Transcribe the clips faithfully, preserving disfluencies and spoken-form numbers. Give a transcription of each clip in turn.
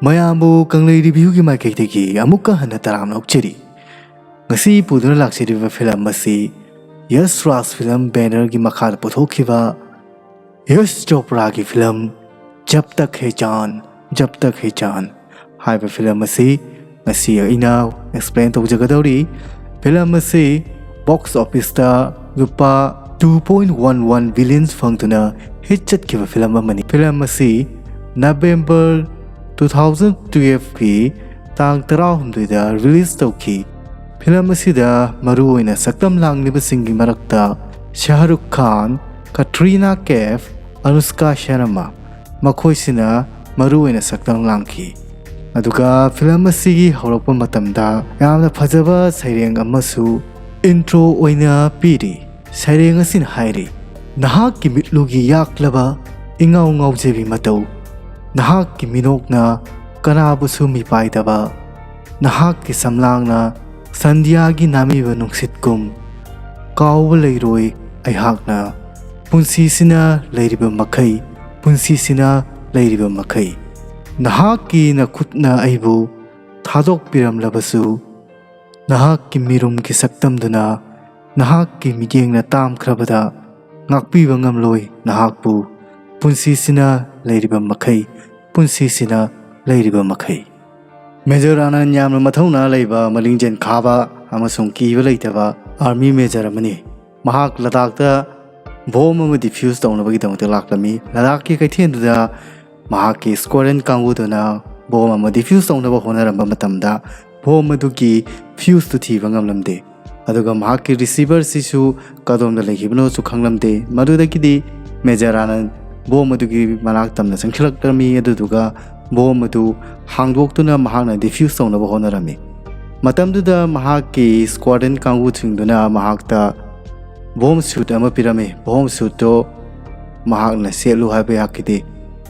ꯃꯌꯥꯝꯕꯨ ꯀꯪꯂꯩ ꯔꯤꯚ꯭ꯌꯨꯒꯤ ꯃꯥꯏꯀꯩꯗꯒꯤ ꯑꯃꯨꯛꯀ ꯍꯟꯅ ꯇꯔꯥꯝꯅ ꯑꯣꯛꯆꯔꯤ꯫ ꯉꯁꯤ ꯄꯨꯗꯨꯅ ꯂꯥꯛꯆꯔꯤꯕ ꯐꯤꯂꯝ ꯑꯁꯤ ꯌꯁ ꯔꯥꯖ ꯐꯤꯂꯝ ꯕꯦꯅꯔꯒꯤ ꯃꯈꯥꯗ ꯄꯨꯊꯣꯛꯈꯤꯕ ꯌꯁ ꯆꯣꯄ꯭ꯔꯥꯒꯤ ꯐꯤꯂꯝ ꯖꯕ ꯇꯛ ꯍꯦ ꯖꯥꯟ, ꯖꯕ ꯇꯛ ꯍꯦ ꯖꯥꯟ ꯍꯥꯏꯕ ꯐꯤꯂꯝ ꯑꯁꯤ ꯉꯁꯤ ꯑꯩꯅ ꯑꯦꯛꯁꯄ꯭ꯂꯦꯟ ꯇꯧꯖꯒꯗꯧꯔꯤ꯫ ꯐꯤꯂꯝ ꯑꯁꯤ ꯕꯣꯛꯁ ꯑꯣꯐꯤꯁꯇ ꯂꯨꯄꯥ two point one one billions ꯐꯪꯗꯨꯅ ꯍꯤꯠ ꯆꯠꯈꯤꯕ ꯐꯤꯂꯝ ꯑꯃꯅꯤ꯫ ꯐꯤꯂꯝ ꯑꯁꯤ ꯅꯕꯦꯝꯕꯔ two thousand twelveꯀꯤ ꯇꯥꯡ ꯇꯔꯥꯍꯨꯝꯗꯣꯏꯗ ꯔꯤꯂꯤꯖ ꯇꯧꯈꯤ꯫ ꯐꯤꯂꯝ ꯑꯁꯤꯗ ꯃꯔꯨꯑꯣꯏꯅ ꯁꯛꯇꯝ ꯂꯥꯡꯂꯤꯕꯁꯤꯡꯒꯤ ꯃꯔꯛꯇ ꯁꯥꯍꯔꯨꯈ ꯈꯥꯟ, ꯀꯇ꯭ꯔꯤꯅꯥ ꯀꯦꯐ, ꯑꯅꯨꯁꯀꯥ ꯁꯔꯃ, ꯃꯈꯣꯏꯁꯤꯅ ꯃꯔꯨꯑꯣꯏꯅ ꯁꯛꯇꯝ ꯂꯥꯡꯈꯤ꯫ ꯑꯗꯨꯒ ꯐꯤꯂꯝ ꯑꯁꯤꯒꯤ ꯍꯧꯔꯛꯄ ꯃꯇꯝꯗ ꯌꯥꯝꯅ ꯐꯖꯕ ꯁꯩꯔꯦꯡ ꯑꯃꯁꯨ ꯏꯟꯇ꯭ꯔꯣ ꯑꯣꯏꯅ ꯄꯤꯔꯤ꯫ ꯁꯩꯔꯦꯡ ꯑꯁꯤꯅ ꯍꯥꯏꯔꯤ, "ꯅꯍꯥꯛꯀꯤ ꯃꯤꯠꯂꯨꯒꯤ ꯌꯥꯛꯂꯕ ꯏꯉꯥꯎ ꯉꯥꯎꯖꯕꯤ ꯃꯇꯧ, ꯅꯍꯥꯛꯀꯤ ꯃꯤꯅꯣꯛꯅ ꯀꯅꯥꯕꯨꯁꯨ ꯃꯤꯄꯥꯏꯗꯕ, ꯅꯍꯥꯛꯀꯤ ꯁꯝꯂꯥꯡꯅ ꯁꯟꯙ꯭ꯌꯥꯒꯤ ꯅꯥꯃꯤꯕ ꯅꯨꯡꯁꯤꯠꯀꯨꯝ ꯀꯥꯎꯕ ꯂꯩꯔꯣꯏ ꯑꯩꯍꯥꯛꯅ, ꯄꯨꯟꯁꯤꯁꯤꯅ ꯂꯩꯔꯤꯕ ꯃꯈꯩ, ꯄꯨꯟꯁꯤꯁꯤꯅ ꯂꯩꯔꯤꯕ ꯃꯈꯩ꯫ ꯅꯍꯥꯛꯀꯤ ꯅꯈꯨꯠꯅ ꯑꯩꯕꯨ ꯊꯥꯗꯣꯛꯄꯤꯔꯝꯂꯕꯁꯨ, ꯅꯍꯥꯛꯀꯤ ꯃꯤꯔꯨꯝꯒꯤ ꯁꯛꯇꯝꯗꯨꯅ ꯅꯍꯥꯛꯀꯤ ꯃꯤꯠꯌꯦꯡꯅ ꯇꯥꯝꯈ꯭ꯔꯕꯗ ꯉꯥꯛꯄꯤꯕ ꯉꯝꯂꯣꯏ ꯅꯍꯥꯛꯄꯨ, ꯄꯨꯟꯁꯤꯁꯤꯅ ꯂꯩꯔꯤꯕ ꯃꯈꯩ, ꯄꯨꯟꯁꯤꯁꯤꯅ ꯂꯩꯔꯤꯕ ꯃꯈꯩ"꯫ ꯃꯦꯖꯔ ꯑꯥꯅꯟ ꯌꯥꯝꯅ ꯃꯊꯧꯅꯥ ꯂꯩꯕ, ꯃꯂꯤꯡꯖꯦꯜ ꯈꯥꯕ ꯑꯃꯁꯨꯡ ꯀꯤꯕ ꯂꯩꯇꯕ ꯑꯥꯔꯃꯤ ꯃꯦꯖꯔ ꯑꯃꯅꯤ꯫ ꯃꯍꯥꯛ ꯂꯗꯥꯛꯇ ꯕꯣꯝ ꯑꯃ ꯗꯤꯐ꯭ꯌꯨꯁ ꯇꯧꯅꯕꯒꯤꯗꯃꯛꯇ ꯂꯥꯛꯂꯝꯃꯤ꯫ ꯂꯗꯥꯛꯀꯤ ꯀꯩꯊꯦꯜꯗꯨꯗ ꯃꯍꯥꯛꯀꯤ ꯁ꯭ꯀ꯭ꯋꯥꯗ꯭ꯔꯟ ꯀꯥꯡꯕꯨꯗꯨꯅ ꯕꯣꯝ ꯑꯃ ꯗꯤꯐ꯭ꯌꯨꯁ ꯇꯧꯅꯕ ꯍꯣꯠꯅꯔꯝꯕ ꯃꯇꯝꯗ, ꯕꯣꯝ ꯑꯗꯨꯒꯤ ꯐ꯭ꯌꯨꯁꯇꯨ ꯊꯤꯕ ꯉꯝꯂꯝꯗꯦ꯫ ꯑꯗꯨꯒ ꯃꯍꯥꯛꯀꯤ ꯔꯤꯁꯤꯚꯔꯁꯤꯁꯨ ꯀꯗꯣꯝꯗ ꯂꯩꯈꯤꯕꯅꯣꯁꯨ ꯈꯪꯂꯝꯗꯦ꯫ ꯃꯗꯨꯗꯒꯤꯗꯤ ꯃꯦꯖꯔ ꯑꯥꯅꯟ ꯕꯣꯝ ꯑꯗꯨꯒꯤ ꯃꯅꯥꯛ ꯇꯝꯅ ꯆꯪꯁꯤꯜꯂꯛꯂꯝꯃꯤ꯫ ꯑꯗꯨꯗꯨꯒ ꯕꯣꯝ ꯑꯗꯨ ꯍꯥꯡꯗꯣꯛꯇꯨꯅ ꯃꯍꯥꯛꯅ ꯗꯤꯐ꯭ꯌꯨꯁ ꯇꯧꯅꯕ ꯍꯣꯠꯅꯔꯝꯃꯤ꯫ ꯃꯇꯝꯗꯨꯗ ꯃꯍꯥꯛꯀꯤ ꯁ꯭ꯀ꯭ꯋꯥꯗ꯭ꯔꯟ ꯀꯥꯡꯕꯨꯁꯤꯡꯗꯨꯅ ꯃꯍꯥꯛꯇ ꯕꯣꯝ ꯁꯨꯠ ꯑꯃ ꯄꯤꯔꯝꯃꯤ꯫ ꯕꯣꯝ ꯁꯨꯠꯇꯣ ꯃꯍꯥꯛꯅ ꯁꯦꯠꯂꯨ ꯍꯥꯏꯕ ꯌꯥꯈꯤꯗꯦ꯫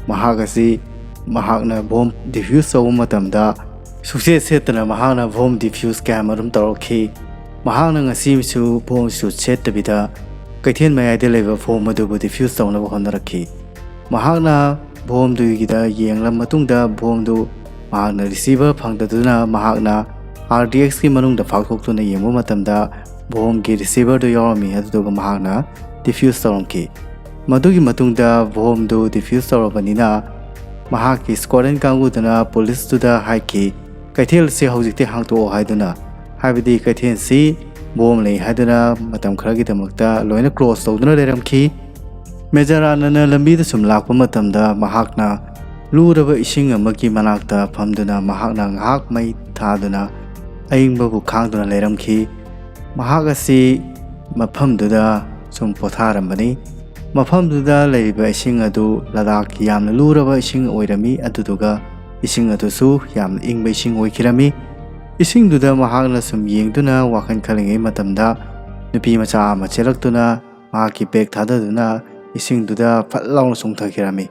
ꯃꯍꯥꯛ ꯑꯁꯤ ꯃꯍꯥꯛꯅ ꯕꯣꯝ ꯗꯤꯐ꯭ꯌꯨꯁ ꯇꯧꯕ ꯃꯇꯝꯗ ꯁꯨꯛꯁꯦꯠ ꯁꯦꯠꯇꯅ ꯃꯍꯥꯛꯅ ꯕꯣꯝ ꯗꯤꯐ꯭ꯌꯨꯁ ꯀꯌꯥ ꯑꯃꯔꯣꯝ ꯇꯧꯔꯛꯈꯤ꯫ ꯃꯍꯥꯛꯅ ꯉꯁꯤꯁꯨ ꯕꯣꯝ ꯁꯨꯠ ꯁꯦꯠꯇꯕꯤꯗ ꯀꯩꯊꯦꯜ ꯃꯌꯥꯏꯗ ꯂꯩꯕ ꯕꯣꯝ ꯑꯗꯨꯕꯨ ꯗꯤꯐ꯭ꯌꯨꯁ ꯇꯧꯅꯕ ꯍꯣꯠꯅꯔꯛꯈꯤ꯫ ꯃꯍꯥꯛꯅ ꯕꯣꯝꯗꯨꯒꯤꯗ ꯌꯦꯡꯂꯕ ꯃꯇꯨꯡꯗ ꯕꯣꯝꯗꯨ ꯃꯍꯥꯛꯅ ꯔꯤꯁꯤꯚꯔ ꯐꯪꯗꯗꯨꯅ ꯃꯍꯥꯛꯅ ꯑꯥꯔ ꯗꯤ ꯑꯦꯛꯁꯀꯤ ꯃꯅꯨꯡꯗ ꯐꯥꯛꯊꯣꯛꯇꯨꯅ ꯌꯦꯡꯕ ꯃꯇꯝꯗ ꯕꯣꯝꯒꯤ ꯔꯤꯁꯤꯚꯔꯗꯨ ꯌꯥꯎꯔꯝꯃꯤ꯫ ꯑꯗꯨꯗꯨꯒ ꯃꯍꯥꯛꯅ ꯗꯤꯐ꯭ꯌꯨꯁ ꯇꯧꯔꯝꯈꯤ꯫ ꯃꯗꯨꯒꯤ ꯃꯇꯨꯡꯗ ꯕꯣꯝꯗꯨ ꯗꯤꯐ꯭ꯌꯨꯁ ꯇꯧꯔꯕꯅꯤꯅ ꯃꯍꯥꯛꯀꯤ ꯁ꯭ꯀ꯭ꯋꯥꯗ꯭ꯔꯟ ꯀꯥꯡꯕꯨꯗꯨꯅ ꯄꯨꯂꯤꯁꯇꯨꯗ ꯍꯥꯏꯈꯤ, "ꯀꯩꯊꯦꯜ ꯑꯁꯤ ꯍꯧꯖꯤꯛꯇꯤ ꯍꯥꯡꯇꯣꯛꯑꯣ" ꯍꯥꯏꯗꯨꯅ, ꯍꯥꯏꯕꯗꯤ ꯀꯩꯊꯦꯜꯁꯤ ꯕꯣꯝ ꯂꯩ ꯍꯥꯏꯗꯨꯅ ꯃꯇꯝ ꯈꯔꯒꯤꯗꯃꯛꯇ ꯂꯣꯏꯅ ꯀ꯭ꯂꯣꯖ ꯇꯧꯗꯨꯅ ꯂꯩꯔꯝꯈꯤ꯫ ꯃꯦꯖꯔ ꯑꯥꯅꯟꯅ ꯂꯝꯕꯤꯗ ꯁꯨꯝ ꯂꯥꯛꯄ ꯃꯇꯝꯗ ꯃꯍꯥꯛꯅ ꯂꯨꯔꯕ ꯏꯁꯤꯡ ꯑꯃꯒꯤ ꯃꯅꯥꯛꯇ ꯐꯝꯗꯨꯅ ꯃꯍꯥꯛꯅ ꯉꯥꯏꯍꯥꯛ ꯃꯩ ꯊꯥꯗꯨꯅ ꯑꯏꯪꯕꯕꯨ ꯈꯥꯡꯗꯨꯅ ꯂꯩꯔꯝꯈꯤ꯫ ꯃꯍꯥꯛ ꯑꯁꯤ ꯃꯐꯝꯗꯨꯗ ꯁꯨꯝ ꯄꯣꯊꯥꯔꯝꯕꯅꯤ꯫ ꯃꯐꯝꯗꯨꯗ ꯂꯩꯔꯤꯕ ꯏꯁꯤꯡ ꯑꯗꯨ ꯂꯗꯥꯈꯀꯤ ꯌꯥꯝꯅ ꯂꯨꯔꯕ ꯏꯁꯤꯡ ꯑꯣꯏꯔꯝꯃꯤ, ꯑꯗꯨꯗꯨꯒ ꯏꯁꯤꯡ ꯑꯗꯨꯁꯨ ꯌꯥꯝꯅ ꯏꯪꯕ ꯏꯁꯤꯡ ꯑꯣꯏꯈꯤꯔꯝꯃꯤ꯫ ꯏꯁꯤꯡꯗꯨꯗ ꯃꯍꯥꯛꯅ ꯁꯨꯝ ꯌꯦꯡꯗꯨꯅ ꯋꯥꯈꯜ ꯈꯜꯂꯤꯉꯩ ꯃꯇꯝꯗ ꯅꯨꯄꯤ ꯃꯆꯥ ꯑꯃ ꯆꯦꯜꯂꯛꯇꯨꯅ ꯃꯍꯥꯛꯀꯤ ꯕꯦꯒ ꯊꯥꯗꯗꯨꯅ ꯏꯁꯤꯡꯗꯨꯗ ꯐꯠ ꯂꯥꯎꯅ ꯆꯣꯡꯊꯈꯤꯔꯝꯃꯤ꯫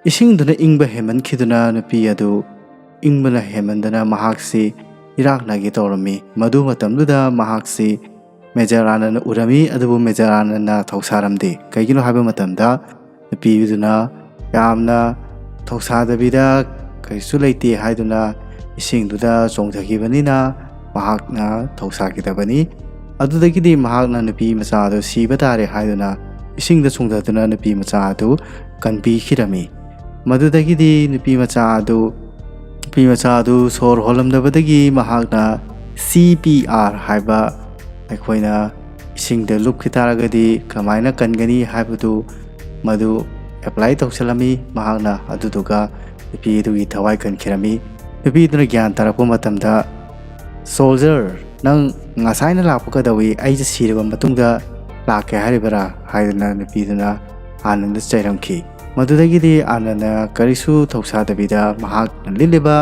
ꯏꯁꯤꯡꯗꯨꯅ ꯏꯪꯕ ꯍꯦꯟꯃꯟꯈꯤꯗꯨꯅ ꯅꯨꯄꯤ ꯑꯗꯨ ꯏꯪꯕꯅ ꯍꯦꯟꯃꯟꯗꯅ ꯃꯍꯥꯛꯁꯤ ꯏꯔꯥꯛꯅꯒꯦ ꯇꯧꯔꯝꯃꯤ꯫ ꯃꯗꯨ ꯃꯇꯝꯗꯨꯗ ꯃꯍꯥꯛꯁꯤ ꯃꯦꯖꯔ ꯑꯥꯅꯟꯅ ꯎꯔꯝꯃꯤ, ꯑꯗꯨꯕꯨ ꯃꯦꯖꯔ ꯑꯥꯅꯟꯅ ꯊꯧꯁꯥꯔꯝꯗꯦ꯫ ꯀꯩꯒꯤꯅꯣ ꯍꯥꯏꯕ ꯃꯇꯝꯗ ꯅꯨꯄꯤꯗꯨꯅ ꯌꯥꯝꯅ ꯊꯧꯁꯥꯗꯕꯤꯗ ꯀꯔꯤꯁꯨ ꯂꯩꯇꯦ ꯍꯥꯏꯗꯨꯅ ꯏꯁꯤꯡꯗꯨꯗ ꯆꯣꯡꯊꯈꯤꯕꯅꯤꯅ ꯃꯍꯥꯛꯅ ꯊꯧꯁꯥꯈꯤꯗꯕꯅꯤ꯫ ꯑꯗꯨꯗꯒꯤꯗꯤ ꯃꯍꯥꯛꯅ ꯅꯨꯄꯤ ꯃꯆꯥ ꯑꯗꯨ ꯁꯤꯕ ꯇꯥꯔꯦ ꯍꯥꯏꯗꯨꯅ ꯏꯁꯤꯡꯗ ꯆꯣꯡꯊꯗꯨꯅ ꯅꯨꯄꯤ ꯃꯆꯥ ꯑꯗꯨ ꯀꯟꯕꯤꯈꯤꯔꯝꯃꯤ꯫ ꯃꯗꯨꯗꯒꯤꯗꯤ ꯅꯨꯄꯤ ꯃꯆꯥ ꯑꯗꯨ ꯅꯨꯄꯤ ꯃꯆꯥ ꯑꯗꯨ ꯁꯣꯔ ꯍꯣꯜꯂꯝꯗꯕꯗꯒꯤ ꯃꯍꯥꯛꯅ ꯁꯤ ꯄꯤ ꯑꯥꯔ ꯍꯥꯏꯕ ꯑꯩꯈꯣꯏꯅ ꯏꯁꯤꯡꯗ ꯂꯨꯞꯈꯤ ꯇꯥꯔꯒꯗꯤ ꯀꯃꯥꯏꯅ ꯀꯟꯒꯅꯤ ꯍꯥꯏꯕꯗꯨ ꯃꯗꯨ ꯑꯦꯄ꯭ꯂꯥꯏ ꯇꯧꯁꯤꯜꯂꯝꯃꯤ ꯃꯍꯥꯛꯅ꯫ ꯑꯗꯨꯗꯨꯒ ꯅꯨꯄꯤ ꯑꯗꯨꯒꯤ ꯊꯋꯥꯏ ꯀꯟꯈꯤꯔꯝꯃꯤ꯫ ꯅꯨꯄꯤꯗꯨꯅ ꯒ꯭ꯌꯥꯟ ꯇꯥꯔꯛꯄ ꯃꯇꯝꯗ, "ꯁꯣꯜꯖꯔ, ꯅꯪ ꯉꯁꯥꯏꯅ ꯂꯥꯛꯄ ꯀꯩꯗꯧꯏ? ꯑꯩꯁꯦ ꯁꯤꯔꯕ ꯃꯇꯨꯡꯗ ꯂꯥꯛꯀꯦ ꯍꯥꯏꯔꯤꯕꯔꯥ?" ꯍꯥꯏꯗꯨꯅ ꯅꯨꯄꯤꯗꯨꯅ ꯑꯥꯅꯟꯗ ꯆꯩꯔꯝꯈꯤ꯫ ꯃꯗꯨꯗꯒꯤꯗꯤ ꯑꯥꯅꯟꯗ ꯀꯔꯤꯁꯨ ꯊꯧꯁꯥꯗꯕꯤꯗ ꯃꯍꯥꯛꯅ ꯂꯤꯠꯂꯤꯕ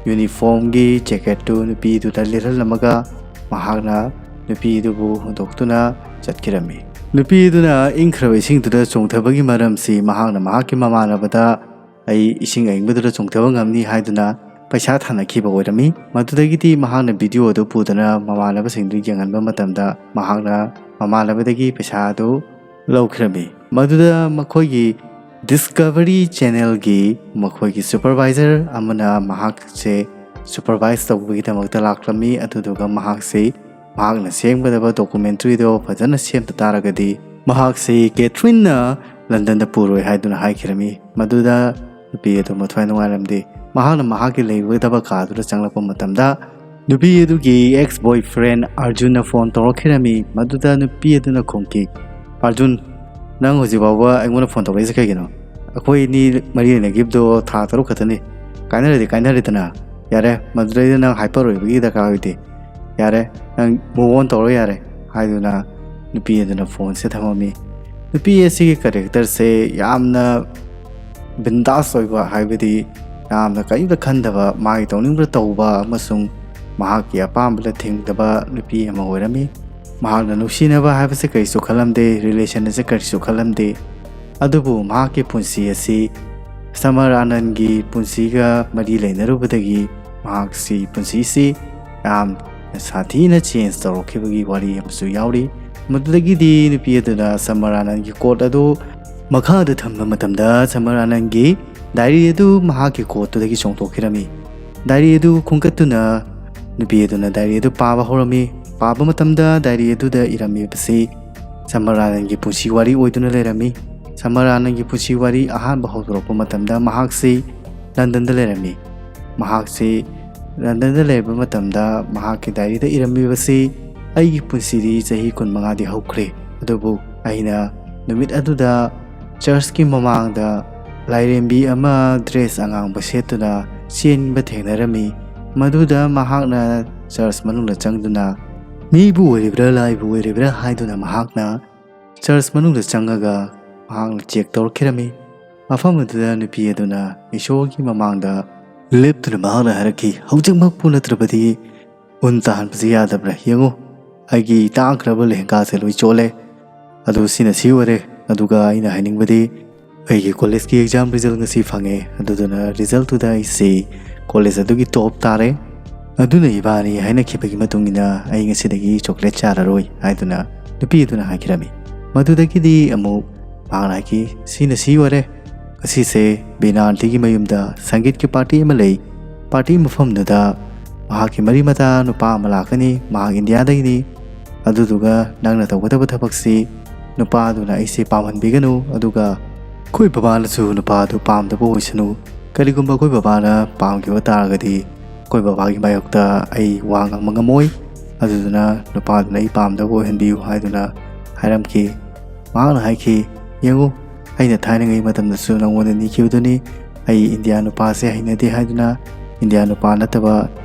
ꯌꯨꯅꯤꯐꯣꯔꯝꯒꯤ ꯖꯦꯀꯦꯠꯇꯨ ꯅꯨꯄꯤꯗꯨꯗ ꯂꯤꯠꯍꯜꯂꯝꯃꯒ ꯃꯍꯥꯛꯅ ꯅꯨꯄꯤꯗꯨꯕꯨ ꯍꯨꯟꯗꯣꯛꯇꯨꯅ ꯆꯠꯈꯤꯔꯝꯃꯤ꯫ ꯅꯨꯄꯤꯗꯨꯅ ꯏꯪꯈ꯭ꯔꯕ ꯏꯁꯤꯡꯗꯨꯗ ꯆꯣꯡꯊꯕꯒꯤ ꯃꯔꯝꯁꯤ ꯃꯍꯥꯛꯅ ꯃꯍꯥꯛꯀꯤ ꯃꯃꯥꯟꯅꯕꯗ "ꯑꯩ ꯏꯁꯤꯡ ꯑꯏꯪꯕꯗꯨꯗ ꯆꯣꯡꯊꯕ ꯉꯝꯅꯤ" ꯍꯥꯏꯗꯨꯅ ꯄꯩꯁꯥ ꯊꯥꯅꯈꯤꯕ ꯑꯣꯏꯔꯝꯃꯤ꯫ ꯃꯗꯨꯗꯒꯤꯗꯤ ꯃꯍꯥꯛꯅ ꯚꯤꯗꯤꯑꯣ ꯑꯗꯨ ꯄꯨꯗꯨꯅ ꯃꯃꯥꯟꯅꯕꯁꯤꯡꯗꯨ ꯌꯦꯡꯍꯟꯕ ꯃꯇꯝꯗ ꯃꯍꯥꯛꯅ ꯃꯃꯥꯟꯅꯕꯗꯒꯤ ꯄꯩꯁꯥ ꯑꯗꯨ ꯂꯧꯈꯤꯔꯝꯃꯤ꯫ ꯃꯗꯨꯗ ꯃꯈꯣꯏꯒꯤ Discovery Channelꯒꯤ ꯃꯈꯣꯏꯒꯤ supervisor ꯑꯃꯅ ꯃꯍꯥꯛꯁꯦ supervise ꯇꯧꯕꯒꯤꯗꯃꯛꯇ ꯂꯥꯛꯂꯝꯃꯤ꯫ ꯑꯗꯨꯗꯨꯒ ꯃꯍꯥꯛꯁꯤ ꯃꯍꯥꯛꯅ ꯁꯦꯝꯒꯗꯕ documentaryꯗꯣ ꯐꯖꯅ ꯁꯦꯝꯗ ꯇꯥꯔꯒꯗꯤ ꯃꯍꯥꯛꯁꯤ ꯀꯦꯊ꯭ꯔꯤꯟꯅ ꯂꯟꯗꯟꯗ ꯄꯨꯔꯣꯏ ꯍꯥꯏꯗꯨꯅ ꯍꯥꯏꯈꯤꯔꯝꯃꯤ꯫ ꯃꯗꯨꯗ ꯅꯨꯄꯤ ꯑꯗꯨ ꯃꯊ꯭ꯋꯥꯏ ꯅꯨꯡꯉꯥꯏꯔꯝꯗꯦ꯫ ꯃꯍꯥꯛꯅ ꯃꯍꯥꯛꯀꯤ ꯂꯩꯒꯗꯕ ꯀꯥꯗꯨꯗ ꯆꯪꯂꯛꯄ ꯃꯇꯝꯗ ꯅꯨꯄꯤ ꯑꯗꯨꯒꯤ ex boyfriend ꯑꯥꯔꯖꯨꯟꯅ ꯐꯣꯟ ꯇꯧꯔꯛꯈꯤꯔꯝꯃꯤ꯫ ꯃꯗꯨꯗ ꯅꯨꯄꯤ ꯑꯗꯨꯅ ꯈꯨꯝꯈꯤ, "ꯑꯥꯔꯖꯨꯟ, ꯅꯪ ꯍꯧꯖꯤꯛ ꯐꯥꯎꯕ ꯑꯩꯉꯣꯟꯗ ꯐꯣꯟ ꯇꯧꯔꯛꯏꯁꯦ ꯀꯩꯒꯤꯅꯣ? ꯑꯩꯈꯣꯏ ꯑꯅꯤ ꯃꯔꯤ ꯂꯩꯅꯈꯤꯕꯗꯣ ꯊꯥ ꯇꯔꯨꯛ ꯈꯛꯇꯅꯤ꯫ ꯀꯥꯏꯅꯔꯗꯤ ꯀꯥꯏꯅꯔꯦꯗꯅ꯫ ꯌꯥꯔꯦ, ꯃꯗꯨꯗꯩꯗ ꯅꯪ hyper ꯑꯣꯏꯕꯒꯤ ꯗꯔꯀꯥꯔ ꯑꯣꯏꯗꯦ꯫ ꯌꯥꯔꯦ, ꯅꯪ move on ꯇꯧꯔꯣ ꯌꯥꯔꯦ" ꯍꯥꯏꯗꯨꯅ ꯅꯨꯄꯤ ꯑꯗꯨꯅ ꯐꯣꯟꯁꯦ ꯊꯝꯃꯝꯃꯤ꯫ ꯅꯨꯄꯤ ꯑꯁꯤꯒꯤ characterꯁꯦ ꯌꯥꯝꯅ ꯕꯤꯟꯗꯥꯁ ꯑꯣꯏꯕ, ꯍꯥꯏꯕꯗꯤ ꯌꯥꯝꯅ ꯀꯔꯤꯝꯇ ꯈꯟꯗꯕ, ꯃꯥꯒꯤ ꯇꯧꯅꯤꯡꯕ ꯇꯧꯕ ꯑꯃꯁꯨꯡ ꯃꯍꯥꯛꯀꯤ ꯑꯄꯥꯝꯕꯗ ꯊꯤꯡꯗꯕ ꯅꯨꯄꯤ ꯑꯃ ꯑꯣꯏꯔꯝꯃꯤ꯫ ꯃꯍꯥꯛꯅ ꯅꯨꯡꯁꯤꯅꯕ ꯍꯥꯏꯕꯁꯦ ꯀꯔꯤꯁꯨ ꯈꯜꯂꯝꯗꯦ, relation ꯑꯁꯦ ꯀꯔꯤꯁꯨ ꯈꯜꯂꯝꯗꯦ꯫ ꯑꯗꯨꯕꯨ ꯃꯍꯥꯛꯀꯤ ꯄꯨꯟꯁꯤ ꯑꯁꯤ ꯁꯃꯔ ꯑꯥꯅꯟꯒꯤ ꯄꯨꯟꯁꯤꯒ ꯃꯔꯤ ꯂꯩꯅꯔꯨꯕꯗꯒꯤ ꯃꯍꯥꯛꯁꯤ ꯄꯨꯟꯁꯤꯁꯤ ꯌꯥꯝꯅ ꯁꯥꯊꯤꯅ change ꯇꯧꯔꯛꯈꯤꯕꯒꯤ ꯋꯥꯔꯤ ꯑꯃꯁꯨ ꯌꯥꯎꯔꯤ꯫ ꯃꯗꯨꯗꯒꯤꯗꯤ ꯅꯨꯄꯤ ꯑꯗꯨꯅ ꯁꯃꯔ ꯑꯥꯅꯟꯒꯤ coat ꯑꯗꯨ ꯃꯈꯥꯗ ꯊꯝꯕ ꯃꯇꯝꯗ ꯁꯃꯔ ꯑꯥꯅꯟꯒꯤ diary ꯑꯗꯨ ꯃꯍꯥꯛꯀꯤ coatꯇꯨꯗꯒꯤ ꯆꯣꯡꯊꯣꯛꯈꯤꯔꯝꯃꯤ꯫ Diary ꯑꯗꯨ ꯈꯣꯝꯒꯠꯇꯨꯅ ꯅꯨꯄꯤ ꯑꯗꯨꯅ diary ꯑꯗꯨ ꯄꯥꯕ ꯍꯧꯔꯝꯃꯤ꯫ ꯄꯥꯕ ꯃꯇꯝꯗ diary ꯑꯗꯨꯗ ꯏꯔꯝꯃꯤꯕꯁꯤ ꯁꯃꯔ ꯑꯥꯅꯟꯒꯤ ꯄꯨꯟꯁꯤ ꯋꯥꯔꯤ ꯑꯣꯏꯗꯨꯅ ꯂꯩꯔꯝꯃꯤ꯫ ꯁꯃꯔ ꯑꯥꯅꯟꯒꯤ ꯄꯨꯟꯁꯤ ꯋꯥꯔꯤ ꯑꯍꯥꯟꯕ ꯍꯧꯗꯣꯔꯛꯄ ꯃꯇꯝꯗ ꯃꯍꯥꯛꯁꯤ ꯂꯟꯗꯟꯗ ꯂꯩꯔꯝꯃꯤ꯫ ꯃꯍꯥꯛꯁꯤ ꯂꯟꯗꯟꯗ ꯂꯩꯔꯕ ꯃꯇꯝꯗ ꯃꯍꯥꯛꯀꯤ diaryꯗ ꯏꯔꯝꯃꯤꯕꯁꯤ, "ꯑꯩꯒꯤ ꯄꯨꯟꯁꯤꯗꯤ ꯆꯍꯤ ꯀꯨꯟꯃꯉꯥꯗꯤ ꯍꯧꯈ꯭ꯔꯦ, ꯑꯗꯨꯕꯨ ꯑꯩꯅ ꯅꯨꯃꯤꯠ ꯑꯗꯨꯗ churchꯀꯤ ꯃꯃꯥꯡꯗ ꯂꯥꯏꯔꯦꯝꯕꯤ ꯑꯃ dress ꯑꯉꯥꯡꯕ ꯁꯦꯠꯇꯨꯅ ꯆꯦꯟꯕ ꯊꯦꯡꯅꯔꯝꯃꯤ꯫ ꯃꯗꯨꯗ ꯃꯍꯥꯛꯅ church ꯃꯅꯨꯡꯗ ꯆꯪꯗꯨꯅ ꯃꯤꯕꯨ ꯑꯣꯏꯔꯤꯕ꯭ꯔꯥ ꯂꯥꯏꯕꯨ ꯑꯣꯏꯔꯤꯕ꯭ꯔꯥ ꯍꯥꯏꯗꯨꯅ ꯃꯍꯥꯛꯅ church ꯃꯅꯨꯡꯗ ꯆꯪꯉꯒ ꯃꯍꯥꯛꯅ check ꯇꯧꯔꯛꯈꯤꯔꯝꯃꯤ꯫ ꯃꯐꯝ ꯑꯗꯨꯗ ꯅꯨꯄꯤ ꯑꯗꯨꯅ ꯏꯁꯣꯔꯒꯤ ꯃꯃꯥꯡꯗ ꯂꯦꯞꯇꯨꯅ ꯃꯍꯥꯛꯅ ꯍꯥꯏꯔꯛꯈꯤ, "ꯍꯧꯖꯤꯛꯃꯛꯄꯨ ꯅꯠꯇ꯭ꯔꯕꯗꯤ ꯎꯟ ꯇꯥꯍꯟꯕꯁꯤ ꯌꯥꯗꯕ꯭ꯔꯥ? ꯌꯦꯡꯉꯨ, ꯑꯩꯒꯤ ꯇꯥꯡꯈ꯭ꯔꯕ ꯂꯦꯍꯦꯡꯒꯥꯁꯦ ꯂꯣꯏ ꯆꯣꯠꯂꯦ꯫ ꯑꯗꯨ ꯁꯤꯅ ꯁꯤ ꯑꯣꯏꯔꯦ꯫ ꯑꯗꯨꯒ ꯑꯩꯅ ꯍꯥꯏꯅꯤꯡꯕꯗꯤ ꯑꯩꯒꯤ collegeꯀꯤ exam result ꯉꯁꯤ ꯐꯪꯉꯦ꯫ ꯑꯗꯨꯗꯨꯅ resultꯇꯨꯗ ꯑꯩꯁꯤ college ꯑꯗꯨꯒꯤ top ꯇꯥꯔꯦ꯫ ꯑꯗꯨꯅ ꯏꯕꯥꯅꯤ ꯍꯥꯏꯅꯈꯤꯕꯒꯤ ꯃꯇꯨꯡ ꯏꯟꯅ ꯑꯩ ꯉꯁꯤꯗꯒꯤ chocolate ꯆꯥꯔꯔꯣꯏ" ꯍꯥꯏꯗꯨꯅ ꯅꯨꯄꯤ ꯑꯗꯨꯅ ꯍꯥꯏꯈꯤꯔꯝꯃꯤ꯫ ꯃꯗꯨꯗꯒꯤꯗꯤ ꯑꯃꯨꯛ ꯃꯍꯥꯛꯅ ꯍꯥꯏꯈꯤ, "ꯁꯤꯅ ꯁꯤ ꯑꯣꯏꯔꯦ꯫ ꯉꯁꯤꯁꯦ ꯕꯤꯅꯥ ꯑꯟꯇꯤꯒꯤ ꯃꯌꯨꯝꯗ ꯁꯪꯒꯤꯠꯀꯤ ꯄꯥꯔꯇꯤ ꯑꯃ ꯂꯩ꯫ ꯄꯥꯔꯇꯤ ꯃꯐꯝꯗꯨꯗ ꯃꯍꯥꯛꯀꯤ ꯃꯔꯤ ꯃꯇꯥ ꯅꯨꯄꯥ ꯑꯃ ꯂꯥꯛꯀꯅꯤ꯫ ꯃꯍꯥꯛ ꯏꯟꯗꯤꯌꯥꯗꯒꯤꯅꯤ꯫ ꯑꯗꯨꯗꯨꯒ ꯅꯪꯅ ꯇꯧꯒꯗꯕ ꯊꯕꯛꯁꯤ ꯅꯨꯄꯥꯗꯨꯅ ꯑꯩꯁꯦ ꯄꯥꯝꯍꯟꯕꯤꯒꯅꯨ, ꯑꯗꯨꯒ ꯑꯩꯈꯣꯏ ꯕꯕꯥꯅꯁꯨ ꯅꯨꯄꯥꯗꯨ ꯄꯥꯝꯗꯕ ꯑꯣꯏꯁꯅꯨ꯫ ꯀꯔꯤꯒꯨꯝꯕ ꯑꯩꯈꯣꯏ ꯕꯕꯥꯅ ꯄꯥꯝꯈꯤꯕ ꯇꯥꯔꯒꯗꯤ ꯑꯩꯈꯣꯏ ꯕꯕꯥꯒꯤ ꯃꯥꯌꯣꯛꯇ ꯑꯩ ꯋꯥ ꯉꯥꯡꯕ ꯉꯝꯃꯣꯏ꯫ ꯑꯗꯨꯗꯨꯅ ꯅꯨꯄꯥꯗꯨꯅ ꯑꯩ ꯄꯥꯝꯗꯕ ꯑꯣꯏꯍꯟꯕꯤꯌꯨ" ꯍꯥꯏꯗꯨꯅ ꯍꯥꯏꯔꯝꯈꯤ꯫ ꯃꯍꯥꯛꯅ ꯍꯥꯏꯈꯤ, "ꯌꯦꯡꯉꯨ, ꯑꯩꯅ ꯊꯥꯏꯅꯉꯩ ꯃꯇꯝꯗꯁꯨ ꯅꯉꯣꯟꯗ ꯅꯤꯈꯤꯕꯗꯨꯅꯤ꯫ ꯑꯩ ꯏꯟꯗꯤꯌꯥ ꯅꯨꯄꯥꯁꯦ ꯍꯩꯅꯗꯦ ꯍꯥꯏꯗꯨꯅ ꯏꯟꯗꯤꯌꯥ ꯅꯨꯄꯥ ꯅꯠꯇꯕ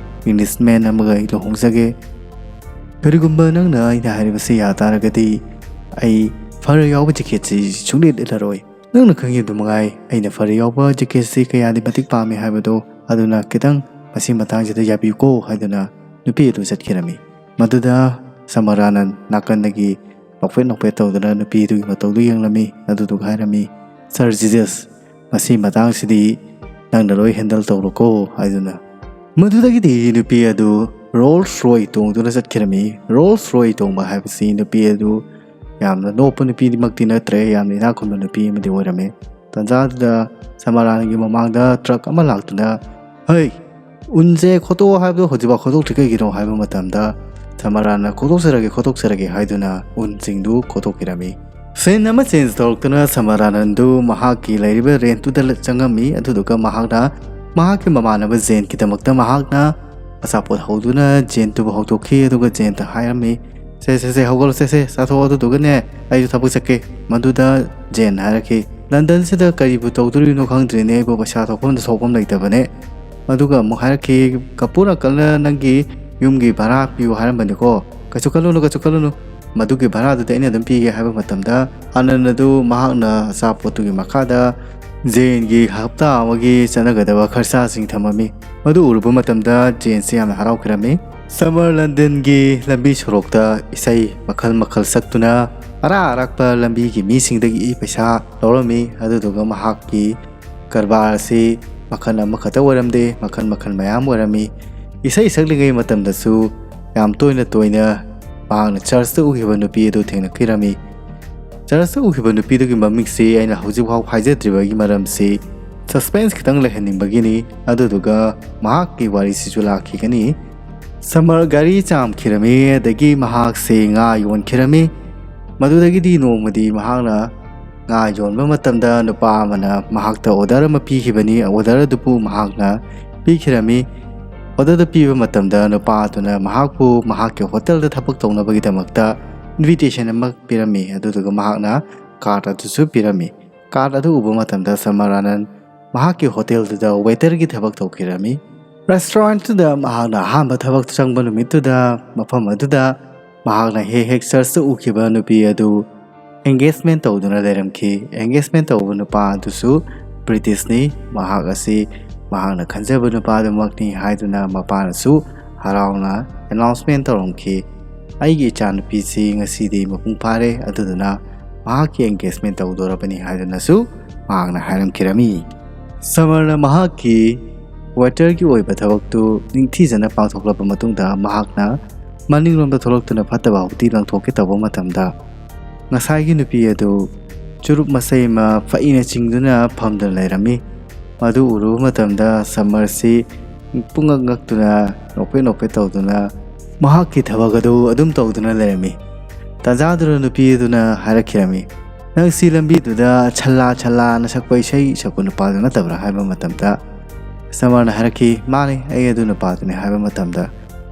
Englishman ꯑꯃꯒ ꯑꯩ ꯂꯨꯍꯣꯡꯖꯒꯦ꯫ ꯀꯔꯤꯒꯨꯝꯕ ꯅꯪꯅ ꯑꯩꯅ ꯍꯥꯏꯔꯤꯕꯁꯤ ꯌꯥ ꯇꯥꯔꯒꯗꯤ ꯑꯩ ꯐꯔ ꯌꯥꯎꯕ ꯖꯦꯀꯦꯠꯁꯤ ꯁꯨꯡꯂꯤꯠ ꯂꯤꯠꯂꯔꯣꯏ꯫ ꯅꯪꯅ ꯈꯪꯉꯤꯗꯨ ꯃꯉꯥꯏ, ꯑꯩꯅ ꯐꯔ ꯌꯥꯎꯕ ꯖꯦꯀꯦꯠꯁꯤ ꯀꯌꯥꯗꯤ ꯃꯇꯤꯛ ꯄꯥꯝꯃꯤ ꯍꯥꯏꯕꯗꯨ꯫ ꯑꯗꯨꯅ ꯈꯤꯇꯪ ꯃꯁꯤ ꯃꯇꯥꯡꯁꯤꯗ ꯌꯥꯕꯤꯌꯨꯀꯣ" ꯍꯥꯏꯗꯨꯅ ꯅꯨꯄꯤ ꯑꯗꯨ ꯆꯠꯈꯤꯔꯝꯃꯤ꯫ ꯃꯗꯨꯗ ꯁꯃꯔꯥꯅꯟ ꯅꯥꯀꯟꯗꯒꯤ ꯅꯣꯛꯐꯦꯠ ꯅꯣꯛꯐꯦꯠ ꯇꯧꯗꯨꯅ ꯅꯨꯄꯤ ꯑꯗꯨꯒꯤ ꯃꯇꯧꯗꯨ ꯌꯦꯡꯂꯝꯃꯤ꯫ ꯑꯗꯨꯗꯨꯒ ꯍꯥꯏꯔꯝꯃꯤ, "ꯁꯥꯔ ꯖꯤꯖꯁ, ꯃꯁꯤ ꯃꯇꯥꯡꯁꯤꯗꯤ ꯅꯪꯅ ꯂꯣꯏ ꯍꯦꯟꯗꯜ ꯇꯧꯔꯣꯀꯣ" ꯍꯥꯏꯗꯨꯅ꯫ ꯃꯗꯨꯗꯒꯤꯗꯤ ꯅꯨꯄꯤ ꯑꯗꯨ ꯔꯣꯜꯁ ꯔꯣꯏ ꯇꯣꯡꯗꯨꯅ ꯆꯠꯈꯤꯔꯝꯃꯤ꯫ ꯔꯣꯜꯁ ꯔꯣꯏ ꯇꯣꯡꯕ ꯍꯥꯏꯕꯁꯤ ꯅꯨꯄꯤ ꯑꯗꯨ ꯌꯥꯝꯅ ꯅꯣꯞꯄ ꯅꯨꯄꯤꯃꯛꯇꯤ ꯅꯠꯇ꯭ꯔꯦ, ꯌꯥꯝꯅ ꯏꯅꯥꯛ ꯈꯨꯟꯕ ꯅꯨꯄꯤ ꯑꯃꯗꯤ ꯑꯣꯏꯔꯝꯃꯤ꯫ ꯇꯟꯖꯥꯗꯨꯗ ꯁꯃꯔꯥꯟꯒꯤ ꯃꯃꯥꯡꯗ ꯇ꯭ꯔꯛ ꯑꯃ ꯂꯥꯛꯇꯨꯅ, "ꯍꯩ, ꯎꯟꯁꯦ ꯈꯣꯠꯇꯣꯛꯑꯣ ꯍꯥꯏꯕꯗꯣ ꯍꯧꯖꯤꯛꯐꯥꯎ ꯈꯣꯠꯇꯣꯛꯇ꯭ꯔꯤ ꯀꯩꯒꯤꯅꯣ?" ꯍꯥꯏꯕ ꯃꯇꯝꯗ ꯁꯃꯔꯥꯟꯅ, "ꯈꯣꯠꯇꯣꯛꯆꯔꯒꯦ, ꯈꯣꯠꯇꯣꯛꯆꯔꯒꯦ" ꯍꯥꯏꯗꯨꯅ ꯎꯟꯁꯤꯡꯗꯨ ꯈꯣꯠꯇꯣꯛꯄꯤꯔꯝꯃꯤ꯫ ꯁꯤꯟ ꯑꯃ ꯆꯦꯟꯖ ꯇꯧꯔꯛꯇꯨꯅ ꯁꯃꯔꯥꯅꯟꯗꯨ ꯃꯍꯥꯛꯀꯤ ꯂꯩꯔꯤꯕ ꯔꯦꯟꯠꯇꯨꯗ ꯆꯪꯉꯝꯃꯤ꯫ ꯑꯗꯨꯗꯨꯒ ꯃꯍꯥꯛꯅ ꯃꯍꯥꯛꯀꯤ ꯃꯃꯥꯟꯅꯕ ꯖꯦꯟꯒꯤꯗꯃꯛꯇ ꯃꯍꯥꯛꯅ ꯑꯆꯥꯄꯣꯠ ꯍꯧꯗꯨꯅ ꯖꯦꯟꯗꯨꯕꯨ ꯍꯧꯗꯣꯛꯈꯤ꯫ ꯑꯗꯨꯒ ꯖꯦꯟꯗ ꯍꯥꯏꯔꯝꯃꯤ, "ꯁꯦ, ꯁꯦ, ꯁꯦ, ꯍꯧꯒꯠꯂꯣ, ꯁꯦ, ꯁꯦ, ꯆꯥꯊꯣꯛꯑꯣ, ꯑꯗꯨꯗꯨꯒꯅꯦ ꯑꯩꯁꯨ ꯊꯕꯛ ꯆꯠꯀꯦ"꯫ ꯃꯗꯨꯗ ꯖꯦꯟ ꯍꯥꯏꯔꯛꯈꯤ, "ꯂꯟꯗꯟꯁꯤꯗ ꯀꯔꯤꯕꯨ ꯇꯧꯗꯣꯔꯤꯕꯅꯣ ꯈꯪꯗ꯭ꯔꯦꯅꯦ, ꯑꯩꯕꯨ ꯄꯩꯁꯥ ꯊꯣꯛꯐꯝꯗ ꯊꯣꯛꯐꯝ ꯂꯩꯇꯕꯅꯦ"꯫ ꯑꯗꯨꯒ ꯑꯃꯨꯛ ꯍꯥꯏꯔꯛꯈꯤ, "ꯀꯄꯨꯔ ꯑꯪꯀꯜꯅ ꯅꯪꯒꯤ ꯌꯨꯝꯒꯤ ꯚꯔꯥ ꯄꯤꯌꯨ ꯍꯥꯏꯔꯝꯕꯅꯤꯀꯣ, ꯀꯩꯁꯨ ꯈꯜꯂꯨꯅꯨ, ꯀꯩꯁꯨ ꯈꯜꯂꯨꯅꯨ, ꯃꯗꯨꯒꯤ ꯚꯔꯥꯗꯨꯗꯤ ꯑꯩꯅ ꯑꯗꯨꯝ ꯄꯤꯒꯦ" ꯍꯥꯏꯕ ꯃꯇꯝꯗ, ꯑꯅꯟ ꯑꯗꯨ ꯃꯍꯥꯛꯅ ꯑꯆꯥꯄꯣꯠꯇꯨꯒꯤ ꯃꯈꯥꯗ ꯖꯦꯟꯒꯤ ꯍꯞꯇꯥ ꯑꯃꯒꯤ ꯆꯠꯅꯒꯗꯕ ꯈꯔꯁꯥꯁꯤꯡ ꯊꯝꯃꯝꯃꯤ꯫ ꯃꯗꯨ ꯎꯔꯨꯕ ꯃꯇꯝꯗ ꯖꯦꯟꯁꯤ ꯌꯥꯝꯅ ꯍꯔꯥꯎꯈꯤꯔꯝꯃꯤ꯫ ꯁꯃꯔ ꯂꯟꯗꯟꯒꯤ ꯂꯝꯕꯤ ꯁꯣꯔꯣꯛꯇ ꯏꯁꯩ ꯃꯈꯜ ꯃꯈꯜ ꯁꯛꯇꯨꯅ ꯑꯔꯥꯛ ꯑꯔꯥꯛꯄ ꯂꯝꯕꯤꯒꯤ ꯃꯤꯁꯤꯡꯗꯒꯤ ꯄꯩꯁꯥ ꯂꯧꯔꯝꯃꯤ꯫ ꯑꯗꯨꯗꯨꯒ ꯃꯍꯥꯛꯀꯤ ꯀꯔꯕꯥꯔ ꯑꯁꯤ ꯃꯈꯜ ꯑꯃꯈꯛꯇ ꯑꯣꯏꯔꯝꯗꯦ, ꯃꯈꯜ ꯃꯈꯜ ꯃꯌꯥꯝ ꯑꯣꯏꯔꯝꯃꯤ꯫ ꯏꯁꯩ ꯁꯛꯂꯤꯉꯩ ꯃꯇꯝꯗꯁꯨ ꯌꯥꯝ ꯇꯣꯏꯅ ꯇꯣꯏꯅ ꯃꯍꯥꯛꯅ ꯆꯔꯆꯇ ꯎꯈꯤꯕ ꯅꯨꯄꯤ ꯑꯗꯨ ꯊꯦꯡꯅꯈꯤꯔꯝꯃꯤ꯫ ꯆꯔꯆꯇ ꯎꯈꯤꯕ ꯅꯨꯄꯤꯗꯨꯒꯤ ꯃꯃꯤꯡꯁꯤ ꯑꯩꯅ ꯍꯧꯖꯤꯛꯐꯥꯎ ꯍꯥꯏꯖꯗ꯭ꯔꯤꯕꯒꯤ ꯃꯔꯝꯁꯤ suspense ꯈꯤꯇꯪ ꯂꯩꯍꯟꯅꯤꯡꯕꯒꯤꯅꯤ꯫ ꯑꯗꯨꯗꯨꯒ ꯃꯍꯥꯛꯀꯤ ꯋꯥꯔꯤꯁꯤꯁꯨ ꯂꯥꯛꯈꯤꯒꯅꯤ꯫ ꯁꯃꯔ ꯒꯥꯔꯤ ꯆꯥꯝꯈꯤꯔꯝꯃꯤ, ꯑꯗꯒꯤ ꯃꯍꯥꯛꯁꯤ ꯉꯥ ꯌꯣꯟꯈꯤꯔꯝꯃꯤ꯫ ꯃꯗꯨꯗꯒꯤꯗꯤ ꯅꯣꯡꯃꯗꯤ ꯃꯍꯥꯛꯅ ꯉꯥ ꯌꯣꯟꯕ ꯃꯇꯝꯗ ꯅꯨꯄꯥ ꯑꯃꯅ ꯃꯍꯥꯛꯇ order ꯑꯃ ꯄꯤꯈꯤꯕꯅꯤ꯫ Order ꯑꯗꯨꯕꯨ ꯃꯍꯥꯛꯅ ꯄꯤꯈꯤꯔꯝꯃꯤ꯫ Order ꯗꯨ ꯄꯤꯕ ꯃꯇꯝꯗ ꯅꯨꯄꯥ ꯑꯗꯨꯅ ꯃꯍꯥꯛꯄꯨ ꯃꯍꯥꯛꯀꯤ hotel ꯗ ꯊꯕꯛ ꯇꯧꯅꯕꯒꯤꯗꯃꯛꯇ invitation ꯑꯃ ꯄꯤꯔꯝꯃꯤ꯫ ꯑꯗꯨꯗꯨꯒ ꯃꯍꯥꯛꯅ card ꯑꯗꯨꯁꯨ ꯄꯤꯔꯝꯃꯤ꯫ Card ꯑꯗꯨ ꯎꯕ ꯃꯇꯝꯗ ꯁꯃꯔ ꯑꯥꯅꯟ ꯃꯍꯥꯛꯀꯤ hotel ꯗꯨꯗ waiter ꯒꯤ ꯊꯕꯛ ꯇꯧꯈꯤꯔꯝꯃꯤ꯫ Restaurant ꯇꯨꯗ ꯃꯍꯥꯛꯅ ꯑꯍꯥꯟꯕ ꯊꯕꯛ ꯆꯪꯕ ꯅꯨꯃꯤꯠꯇꯨꯗ ꯃꯐꯝ ꯑꯗꯨꯗ ꯃꯍꯥꯛꯅ ꯍꯦꯛ ꯍꯦꯛ ꯆꯔꯆꯇ ꯎꯈꯤꯕ ꯅꯨꯄꯤ ꯑꯗꯨ engagement ꯇꯧꯗꯨꯅ ꯂꯩꯔꯝꯈꯤ꯫ Engagement ꯇꯧꯕ ꯅꯨꯄꯥ ꯑꯗꯨꯁꯨ British ꯅꯤ꯫ ꯃꯍꯥꯛ ꯑꯁꯤ ꯃꯍꯥꯛꯅ ꯈꯟꯖꯕ ꯅꯨꯄꯥꯗꯨꯃꯛꯅꯤ ꯍꯥꯏꯗꯨꯅ ꯃꯄꯥꯅꯁꯨ ꯍꯔꯥꯎꯅ announcement ꯇꯧꯔꯝꯈꯤ꯫ "ꯑꯩꯒꯤ ꯏꯆꯥꯅꯨꯄꯤꯁꯤ ꯉꯁꯤꯗꯤ ꯃꯄꯨꯡ ꯐꯥꯔꯦ, ꯑꯗꯨꯗꯨꯅ ꯃꯍꯥꯛꯀꯤ engagement ꯇꯧꯗꯣꯔꯕꯅꯤ" ꯍꯥꯏꯗꯨꯅꯁꯨ ꯃꯍꯥꯛꯅ ꯍꯥꯏꯔꯝꯈꯤꯔꯝꯃꯤ꯫ ꯁꯃꯔꯅ ꯃꯍꯥꯛꯀꯤ waiter ꯒꯤ ꯑꯣꯏꯕ ꯊꯕꯛꯇꯨ ꯅꯤꯡꯊꯤꯖꯅ ꯄꯥꯡꯊꯣꯛꯂꯕ ꯃꯇꯨꯡꯗ ꯃꯍꯥꯛꯅ ꯃꯅꯤꯡꯂꯣꯝꯗ ꯊꯣꯛꯂꯛꯇꯨꯅ ꯐꯠꯇꯕ ꯍꯥꯎꯗꯤ ꯂꯪꯊꯣꯛꯀꯦ ꯇꯧꯕ ꯃꯇꯝꯗ ꯉꯁꯥꯏꯒꯤ ꯅꯨꯄꯤ ꯑꯗꯨ ꯆꯨꯔꯨꯞ ꯃꯆꯩ ꯑꯃ ꯐꯛꯏꯅ ꯆꯤꯡꯗꯨꯅ ꯐꯝꯗꯨꯅ ꯂꯩꯔꯝꯃꯤ꯫ ꯃꯗꯨ ꯎꯔꯨꯕ ꯃꯇꯝꯗ ꯁꯃꯔꯁꯤ ꯄꯨꯡꯉꯛ ꯉꯛꯇꯨꯅ ꯅꯣꯛꯐꯦꯠ ꯅꯣꯛꯐꯦꯠ ꯇꯧꯗꯨꯅ ꯃꯍꯥꯛꯀꯤ ꯊꯕꯛ ꯑꯗꯨ ꯑꯗꯨꯝ ꯇꯧꯗꯨꯅ ꯂꯩꯔꯝꯃꯤ꯫ ꯇꯥꯟꯖꯥꯗꯨꯗ ꯅꯨꯄꯤ ꯑꯗꯨꯅ ꯍꯥꯏꯔꯛꯈꯤꯔꯝꯃꯤ, "ꯅꯪ ꯁꯤ ꯂꯝꯕꯤꯗꯨꯗ ꯁꯜꯂꯥ ꯁꯜꯂꯥꯅ ꯁꯛꯄ ꯏꯁꯩ ꯁꯛꯄ ꯅꯨꯄꯥꯗꯨ ꯅꯠꯇꯕ꯭ꯔꯥ?" ꯍꯥꯏꯕ ꯃꯇꯝꯗ ꯁꯃꯔꯅ ꯍꯥꯏꯔꯛꯈꯤ, "ꯃꯥꯅꯤ, ꯑꯩ ꯑꯗꯨ ꯅꯨꯄꯥꯗꯨꯅꯤ" ꯍꯥꯏꯕ ꯃꯇꯝꯗ,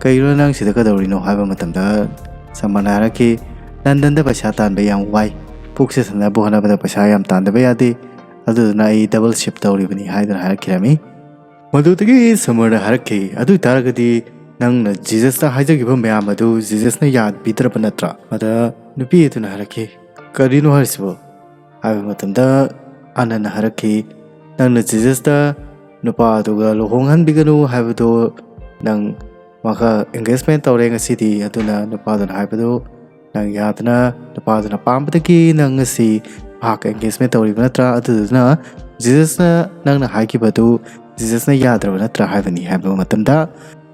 "ꯀꯩꯒꯤꯅꯣ ꯅꯪ ꯁꯤꯗ ꯀꯩꯗꯧꯔꯤꯅꯣ?" ꯍꯥꯏꯕ ꯃꯇꯝꯗ ꯁꯃꯔꯅ ꯍꯥꯏꯔꯛꯈꯤ, "ꯂꯟꯗꯟꯗ ꯄꯩꯁꯥ ꯇꯥꯟꯕ ꯌꯥꯝ ꯋꯥꯏ, ꯄꯨꯛꯁꯦ ꯊꯟꯅꯕ ꯍꯣꯠꯅꯕꯗ ꯄꯩꯁꯥ ꯌꯥꯝ ꯇꯥꯟꯗꯕ ꯌꯥꯗꯦ, ꯑꯗꯨꯗꯨꯅ ꯑꯩ double shift ꯇꯧꯔꯤꯕꯅꯤ" ꯍꯥꯏꯗꯨꯅ ꯍꯥꯏꯔꯛꯈꯤꯔꯝꯃꯤ꯫ ꯃꯗꯨꯗꯒꯤ ꯁꯃꯔꯅ ꯍꯥꯏꯔꯛꯈꯤ, "ꯑꯗꯨ ꯑꯣꯏꯇꯥꯔꯒꯗꯤ ꯅꯪꯅ ꯖꯤꯖꯁꯇ ꯍꯥꯏꯖꯈꯤꯕ ꯃꯌꯥꯝ ꯑꯗꯨ ꯖꯤꯖꯁꯅ ꯌꯥꯕꯤꯗ꯭ꯔꯕ ꯅꯠꯇ꯭ꯔꯥ?" ꯑꯗ ꯅꯨꯄꯤ ꯑꯗꯨꯅ ꯍꯥꯏꯔꯛꯈꯤ, "ꯀꯔꯤꯅꯣ ꯍꯥꯏꯔꯤꯁꯤꯕꯣ?" ꯍꯥꯏꯕ ꯃꯇꯝꯗ ꯑꯥꯅꯟꯅ ꯍꯥꯏꯔꯛꯈꯤ, "ꯅꯪꯅ ꯖꯤꯖꯁꯇ ꯅꯨꯄꯥ ꯑꯗꯨꯒ ꯂꯨꯍꯣꯡꯍꯟꯕꯤꯒꯅꯨ ꯍꯥꯏꯕꯗꯣ ꯅꯪ ꯃꯈꯥ engagement ꯇꯧꯔꯦ ꯉꯁꯤꯗꯤ, ꯑꯗꯨꯅ ꯅꯨꯄꯥꯗꯨꯅ ꯍꯥꯏꯕꯗꯨ ꯅꯪ ꯌꯥꯗꯅ ꯅꯨꯄꯥꯗꯨꯅ ꯄꯥꯝꯕꯗꯒꯤ ꯅꯪ ꯉꯁꯤ ꯃꯍꯥꯛꯀ engagement ꯇꯧꯔꯤꯕ ꯅꯠꯇ꯭ꯔꯥ? ꯑꯗꯨꯗꯨꯅ ꯖꯤꯖꯁꯅ ꯅꯪꯅ ꯍꯥꯏꯈꯤꯕꯗꯨ ꯖꯤꯖꯁꯅ ꯌꯥꯗ꯭ꯔꯕ ꯅꯠꯇ꯭ꯔꯥ?" ꯍꯥꯏꯕꯅꯤ꯫ ꯍꯥꯏꯕ ꯃꯇꯝꯗ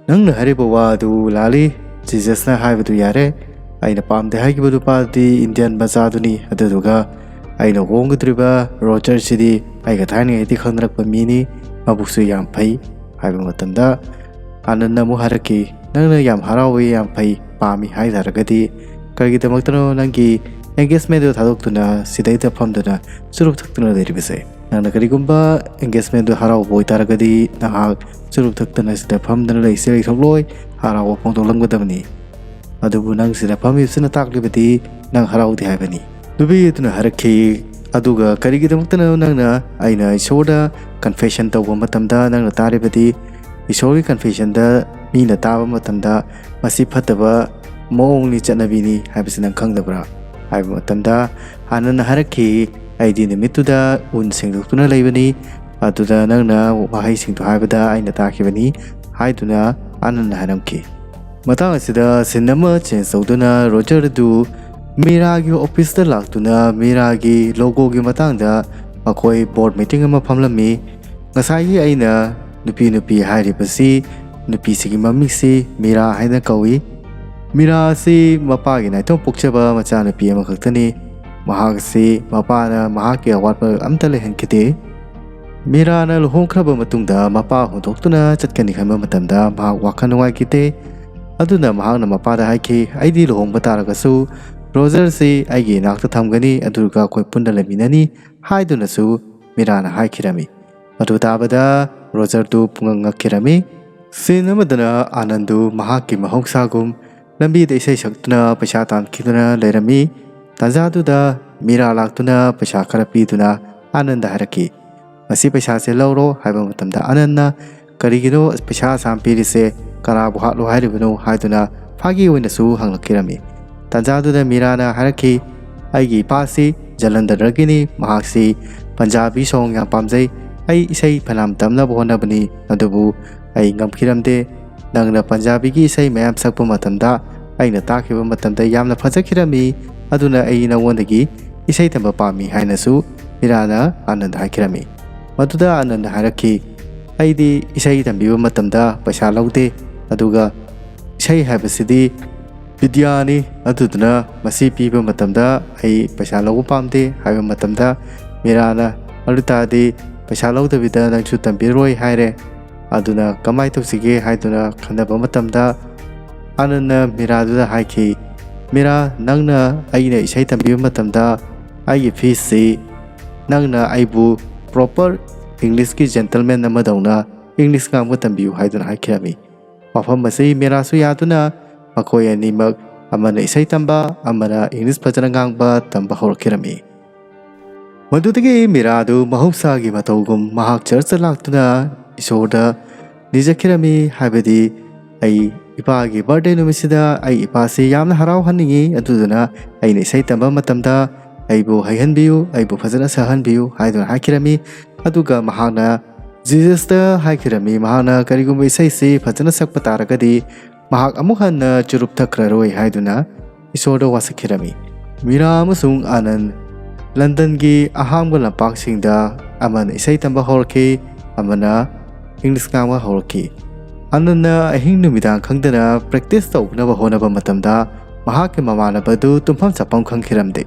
ꯅꯪꯅ ꯍꯥꯏꯔꯤꯕ ꯋꯥ ꯑꯗꯨ ꯂꯥꯜꯂꯤ, ꯖꯤꯖꯁꯅ ꯍꯥꯏꯕꯗꯨ ꯌꯥꯔꯦ, ꯑꯩꯅ ꯄꯥꯝꯗꯦ ꯍꯥꯏꯈꯤꯕ ꯅꯨꯄꯥꯗꯨꯗꯤ ꯏꯟꯗꯤꯌꯟ ꯃꯆꯥꯗꯨꯅꯤ, ꯑꯗꯨꯗꯨꯒ ꯑꯩꯅ ꯍꯣꯡꯒꯗꯧꯔꯤꯕ ꯔꯣꯖꯔꯁꯤꯗꯤ ꯑꯩꯒ ꯊꯥꯏꯅꯉꯩꯗꯤ ꯈꯪꯅꯔꯛꯄ ꯃꯤꯅꯤ, ꯃꯕꯨꯛꯁꯨ ꯌꯥꯝ ꯐꯩ" ꯍꯥꯏꯕ ꯃꯇꯝꯗ, ꯑꯥꯅꯟꯅ ꯑꯃꯨꯛ ꯍꯥꯏꯔꯛꯈꯤ, "ꯅꯪꯅ ꯌꯥꯝ ꯍꯔꯥꯎꯋꯤ, ꯌꯥꯝ ꯐꯩ, ꯄꯥꯝꯃꯤ ꯍꯥꯏ ꯇꯥꯔꯒꯗꯤ ꯀꯔꯤꯒꯤꯗꯃꯛꯇꯅꯣ ꯅꯪꯒꯤ ꯑꯦꯡꯒꯦꯖꯃꯦꯟꯗꯨ ꯊꯥꯗꯣꯛꯇꯨꯅ ꯁꯤꯗꯩꯗ ꯐꯝꯗꯨꯅ ꯆꯨꯔꯨꯞ ꯊꯛꯇꯨꯅ ꯂꯩꯔꯤꯕꯁꯦ? ꯅꯪꯅ ꯀꯔꯤꯒꯨꯝꯕ ꯑꯦꯡꯒꯦꯖꯃꯦꯟꯗꯨ ꯍꯔꯥꯎꯕ ꯑꯣꯏꯇꯥꯔꯒꯗꯤ ꯅꯍꯥꯛ ꯆꯨꯔꯨꯞ ꯊꯛꯇꯅ ꯁꯤꯗ ꯐꯝꯗꯨꯅ ꯂꯩꯁꯦ ꯂꯩꯊꯣꯛꯂꯣꯏ, ꯍꯔꯥꯎꯕ ꯐꯣꯡꯗꯣꯛꯂꯝꯒꯗꯕꯅꯤ꯫ ꯑꯗꯨꯕꯨ ꯅꯪ ꯁꯤꯗ ꯐꯝꯃꯤꯕꯁꯤꯅ ꯇꯥꯛꯂꯤꯕꯗꯤ ꯅꯪ ꯍꯔꯥꯎꯗꯦ ꯍꯥꯏꯕꯅꯤ"꯫ ꯅꯨꯄꯤ ꯑꯗꯨꯅ ꯍꯥꯏꯔꯛꯈꯤ, "ꯑꯗꯨꯒ ꯀꯔꯤꯒꯤꯗꯃꯛꯇꯅꯣ ꯅꯪꯅ ꯑꯩꯅ ꯏꯁꯣꯔꯗ ꯀꯟꯐꯦꯁꯟ ꯇꯧꯕ ꯃꯇꯝꯗ ꯅꯪꯅ ꯇꯥꯔꯤꯕꯗꯤ ꯏꯁꯣꯔꯒꯤ ꯀꯟꯐꯦꯁꯟꯗ ꯃꯤꯅ ꯇꯥꯕ ꯃꯇꯝꯗ ꯃꯁꯤ ꯐꯠꯇꯕ ꯃꯑꯣꯡꯅꯤ, ꯆꯠꯅꯕꯤꯅꯤ ꯍꯥꯏꯕꯁꯤ ꯅꯪ ꯈꯪꯗꯕ꯭ꯔꯥ?" ꯍꯥꯏꯕ ꯃꯇꯝꯗ ꯑꯥꯅꯟꯅ ꯍꯥꯏꯔꯛꯈꯤ, "ꯑꯩꯗꯤ ꯅꯨꯃꯤꯠꯇꯨꯗ ꯎꯟ ꯁꯦꯡꯗꯣꯛꯇꯨꯅ ꯂꯩꯕꯅꯤ, ꯑꯗꯨꯗ ꯅꯪꯅ ꯋꯥꯍꯩꯁꯤꯡꯗꯨ ꯍꯥꯏꯕꯗ ꯑꯩꯅ ꯇꯥꯈꯤꯕꯅꯤ" ꯍꯥꯏꯗꯨꯅ ꯑꯥꯅꯟꯅ ꯍꯥꯏꯔꯝꯈꯤ꯫ ꯃꯇꯥꯡ ꯑꯁꯤꯗ ꯁꯤꯟ ꯑꯃ ꯆꯦꯟꯖ ꯇꯧꯗꯨꯅ ꯔꯣꯖꯔ ꯑꯗꯨ ꯃꯤꯔꯥꯒꯤ ꯑꯣꯐꯤꯁꯇ ꯂꯥꯛꯇꯨꯅ ꯃꯤꯔꯥꯒꯤ ꯂꯣꯒꯣꯒꯤ ꯃꯇꯥꯡꯗ ꯃꯈꯣꯏ ꯕꯣꯔꯗ ꯃꯤꯇꯤꯡ ꯑꯃ ꯐꯝꯂꯝꯃꯤ꯫ ꯉꯁꯥꯏꯒꯤ ꯑꯩꯅ ꯅꯨꯄꯤ ꯅꯨꯄꯤ ꯍꯥꯏꯔꯤꯕꯁꯤ, ꯅꯨꯄꯤꯁꯤꯒꯤ ꯃꯃꯤꯡꯁꯤ ꯃꯤꯔꯥ ꯍꯥꯏꯅ ꯀꯧꯏ꯫ ꯃꯤꯔꯥ ꯑꯁꯤ ꯃꯄꯥꯒꯤ ꯅꯥꯏꯇꯣꯝ ꯄꯣꯛꯆꯕ ꯃꯆꯥꯅꯨꯄꯤ ꯑꯃꯈꯛꯇꯅꯤ꯫ ꯃꯍꯥꯛ ꯑꯁꯤ ꯃꯄꯥꯅ ꯃꯍꯥꯛꯀꯤ ꯑꯋꯥꯠꯄ ꯑꯝꯇ ꯂꯩꯍꯟꯈꯤꯗꯦ꯫ ꯃꯤꯔꯥꯅ ꯂꯨꯍꯣꯡꯈ꯭ꯔꯕ ꯃꯇꯨꯡꯗ ꯃꯄꯥ ꯍꯨꯟꯗꯣꯛꯇꯨꯅ ꯆꯠꯀꯅꯤ ꯈꯟꯕ ꯃꯇꯝꯗ ꯃꯍꯥꯛ ꯋꯥꯈꯜ ꯅꯨꯡꯉꯥꯏꯈꯤꯗꯦ꯫ ꯑꯗꯨꯅ ꯃꯍꯥꯛꯅ ꯃꯄꯥꯗ ꯍꯥꯏꯈꯤ, "ꯑꯩꯗꯤ ꯂꯨꯍꯣꯡꯕ ꯇꯥꯔꯒꯁꯨ ꯔꯣꯖꯔꯁꯤ ꯑꯩꯒꯤ ꯏꯅꯥꯛꯇ ꯊꯝꯒꯅꯤ, ꯑꯗꯨꯒ ꯑꯩꯈꯣꯏ ꯄꯨꯟꯅ ꯂꯩꯃꯤꯟꯅꯅꯤ" ꯍꯥꯏꯗꯨꯅꯁꯨ ꯃꯤꯔꯥꯅ ꯍꯥꯏꯈꯤꯔꯝꯃꯤ꯫ ꯃꯗꯨ ꯇꯥꯕꯗ ꯔꯣꯖꯔꯗꯨ ꯄꯨꯡꯉꯛ ꯉꯛꯈꯤꯔꯝꯃꯤ꯫ ꯁꯤꯟ ꯑꯃꯗꯅ ꯑꯥꯅꯟꯗꯨ ꯃꯍꯥꯛꯀꯤ ꯃꯍꯧꯁꯥꯒꯨꯝ ꯂꯝꯕꯤꯗ ꯏꯁꯩ ꯁꯛꯇꯨꯅ ꯄꯩꯁꯥ ꯇꯥꯟꯈꯤꯗꯨꯅ ꯂꯩꯔꯝꯃꯤ꯫ ꯇꯥꯟꯖꯥꯗꯨꯗ ꯃꯤꯔꯥ ꯂꯥꯛꯇꯨꯅ ꯄꯩꯁꯥ ꯈꯔ ꯄꯤꯗꯨꯅ ꯑꯥꯅꯟꯗ ꯍꯥꯏꯔꯛꯈꯤ, "ꯃꯁꯤ ꯄꯩꯁꯥꯁꯦ ꯂꯧꯔꯣ" ꯍꯥꯏꯕ ꯃꯇꯝꯗ ꯑꯥꯅꯟꯅ, "ꯀꯔꯤꯒꯤꯅꯣ ꯄꯩꯁꯥ ꯑꯁꯥꯝ ꯄꯤꯔꯤꯁꯦ? ꯀꯅꯥꯕꯨ ꯍꯥꯠꯂꯣ ꯍꯥꯏꯔꯤꯕꯅꯣ?" ꯍꯥꯏꯗꯨꯅ ꯐꯥꯒꯤ ꯑꯣꯏꯅꯁꯨ ꯍꯪꯂꯛꯈꯤꯔꯝꯃꯤ꯫ ꯇꯥꯟꯖꯥꯗꯨꯗ ꯃꯤꯔꯥꯅ ꯍꯥꯏꯔꯛꯈꯤ, "ꯑꯩꯒꯤ ꯏꯄꯥꯁꯤ ꯖꯂꯟꯗꯔꯒꯤꯅꯤ, ꯃꯍꯥꯛꯁꯤ ꯄꯟꯖꯥꯕꯤ ꯁꯣꯡ ꯌꯥꯝ ꯄꯥꯝꯖꯩ꯫ ꯑꯩ ꯏꯁꯩ ꯐꯅꯌꯥꯝ ꯇꯝꯅꯕ ꯍꯣꯠꯅꯕꯅꯤ, ꯑꯗꯨꯕꯨ ꯑꯩ ꯉꯝꯈꯤꯔꯝꯗꯦ꯫ ꯅꯪꯅ ꯄꯟꯖꯥꯕꯤꯒꯤ ꯏꯁꯩ ꯃꯌꯥꯝ ꯁꯛꯄ ꯃꯇꯝꯗ ꯑꯩꯅ ꯇꯥꯈꯤꯕ ꯃꯇꯝꯗ ꯌꯥꯝꯅ ꯐꯖꯈꯤꯔꯝꯃꯤ, ꯑꯗꯨꯅ ꯑꯩ ꯅꯉꯣꯟꯗꯒꯤ ꯏꯁꯩ ꯇꯝꯕ ꯄꯥꯝꯃꯤ" ꯍꯥꯏꯅꯁꯨ ꯃꯤꯔꯥꯅ ꯑꯥꯅꯟꯗ ꯍꯥꯏꯈꯤꯔꯝꯃꯤ꯫ ꯃꯗꯨꯗ ꯑꯥꯅꯟꯗ ꯍꯥꯏꯔꯛꯈꯤ, "ꯑꯩꯗꯤ ꯏꯁꯩ ꯇꯝꯕꯤꯕ ꯃꯇꯝꯗ ꯄꯩꯁꯥ ꯂꯧꯗꯦ, ꯑꯗꯨꯒ ꯏꯁꯩ ꯍꯥꯏꯕꯁꯤꯗꯤ ꯕꯤꯗ꯭ꯌꯥꯅꯤ, ꯑꯗꯨꯗꯨꯅ ꯃꯁꯤ ꯄꯤꯕ ꯃꯇꯝꯗ ꯑꯩ ꯄꯩꯁꯥ ꯂꯧꯕ ꯄꯥꯝꯗꯦ" ꯍꯥꯏꯕ ꯃꯇꯝꯗ, ꯃꯤꯔꯥꯅ "ꯑꯗꯨ ꯇꯥꯔꯗꯤ ꯄꯩꯁꯥ ꯂꯧꯗꯕꯤꯗ ꯅꯪꯁꯨ ꯇꯝꯕꯤꯔꯣꯏ" ꯍꯥꯏꯔꯦ꯫ ꯑꯗꯨꯅ ꯀꯃꯥꯏꯅ ꯇꯧꯁꯤꯒꯦ ꯍꯥꯏꯗꯨꯅ ꯈꯟꯅꯕ ꯃꯇꯝꯗ, ꯑꯥꯅꯟꯅ ꯃꯤꯔꯥꯗꯨꯗ ꯍꯥꯏꯈꯤ, "ꯃꯤꯔꯥ, ꯅꯪꯅ ꯑꯩꯅ ꯏꯁꯩ ꯇꯝꯕꯤꯕ ꯃꯇꯝꯗ ꯑꯩꯒꯤ ꯐꯤꯁꯁꯤ ꯅꯪꯅ ꯑꯩꯕꯨ ꯄ꯭ꯔꯣꯄꯔ ꯏꯪꯂꯤꯁꯀꯤ ꯖꯦꯟꯇꯜꯃꯦꯟ ꯑꯃꯗꯧꯅ ꯏꯪꯂꯤꯁ ꯉꯥꯡꯕ ꯇꯝꯕꯤꯌꯨ" ꯍꯥꯏꯗꯨꯅ ꯍꯥꯏꯈꯤꯔꯝꯃꯤ꯫ ꯋꯥꯐꯝ ꯑꯁꯤ ꯃꯤꯔꯥꯁꯨ ꯌꯥꯗꯨꯅ ꯃꯈꯣꯏ ꯑꯅꯤꯃꯛ, ꯑꯃꯅ ꯏꯁꯩ ꯇꯝꯕ, ꯑꯃꯅ ꯏꯪꯂꯤꯁ ꯐꯖꯅ ꯉꯥꯡꯕ ꯇꯝꯕ ꯍꯧꯔꯛꯈꯤꯔꯝꯃꯤ꯫ ꯃꯗꯨꯗꯒꯤ ꯃꯤꯔꯥꯗꯨ ꯃꯍꯧꯁꯥꯒꯤ ꯃꯇꯧꯒꯨꯝ ꯃꯍꯥꯛ ꯆꯔꯆꯇ ꯂꯥꯛꯇꯨꯅ ꯏꯁꯣꯔꯗ ꯅꯤꯖꯈꯤꯔꯝꯃꯤ, ꯍꯥꯏꯕꯗꯤ, "ꯑꯩ ꯏꯄꯥꯒꯤ ꯕꯥꯔꯗꯦ ꯅꯨꯃꯤꯠꯁꯤꯗ ꯑꯩ ꯏꯄꯥꯁꯤ ꯌꯥꯝꯅ ꯍꯔꯥꯎꯍꯟꯅꯤꯡꯏ, ꯑꯗꯨꯗꯨꯅ ꯑꯩꯅ ꯏꯁꯩ ꯇꯝꯕ ꯃꯇꯝꯗ ꯑꯩꯕꯨ ꯍꯩꯍꯟꯕꯤꯌꯨ, ꯑꯩꯕꯨ ꯐꯖꯅ ꯁꯛꯍꯟꯕꯤꯌꯨ" ꯍꯥꯏꯗꯨꯅ ꯍꯥꯏꯈꯤꯔꯝꯃꯤ꯫ ꯑꯗꯨꯒ ꯃꯍꯥꯛꯅ ꯖꯤꯖꯁꯇ ꯍꯥꯏꯈꯤꯔꯝꯃꯤ, ꯃꯍꯥꯛꯅ ꯀꯔꯤꯒꯨꯝꯕ ꯏꯁꯩꯁꯤ ꯐꯖꯅ ꯁꯛꯄ ꯇꯥꯔꯒꯗꯤ ꯃꯍꯥꯛ ꯑꯃꯨꯛ ꯍꯟꯅ ꯆꯨꯔꯨꯞ ꯊꯛꯈ꯭ꯔꯔꯣꯏ ꯍꯥꯏꯗꯨꯅ ꯏꯁꯣꯔꯗ ꯋꯥꯁꯛꯈꯤꯔꯝꯃꯤ꯫ ꯃꯤꯔꯥ ꯑꯃꯁꯨꯡ ꯑꯥꯅꯟ ꯂꯟꯗꯟꯒꯤ ꯑꯍꯥꯡꯕ ꯂꯝꯄꯥꯛꯁꯤꯡꯗ ꯑꯃꯅ ꯏꯁꯩ ꯇꯝꯕ ꯍꯧꯔꯛꯈꯤ, ꯑꯃꯅ ꯏꯪꯂꯤꯁ ꯉꯥꯡꯕ ꯍꯧꯔꯛꯈꯤ꯫ ꯑꯥꯅꯟꯅ ꯑꯍꯤꯡ ꯅꯨꯃꯤꯗꯥꯡ ꯈꯪꯗꯅ ꯄ꯭ꯔꯦꯛꯇꯤꯁ ꯇꯧꯅꯕ ꯍꯣꯠꯅꯕ ꯃꯇꯝꯗ ꯃꯍꯥꯛꯀꯤ ꯃꯃꯥꯟꯅꯕꯗꯨ ꯇꯨꯝꯐꯝ ꯆꯥꯐꯝ ꯈꯪꯈꯤꯔꯝꯗꯦ꯫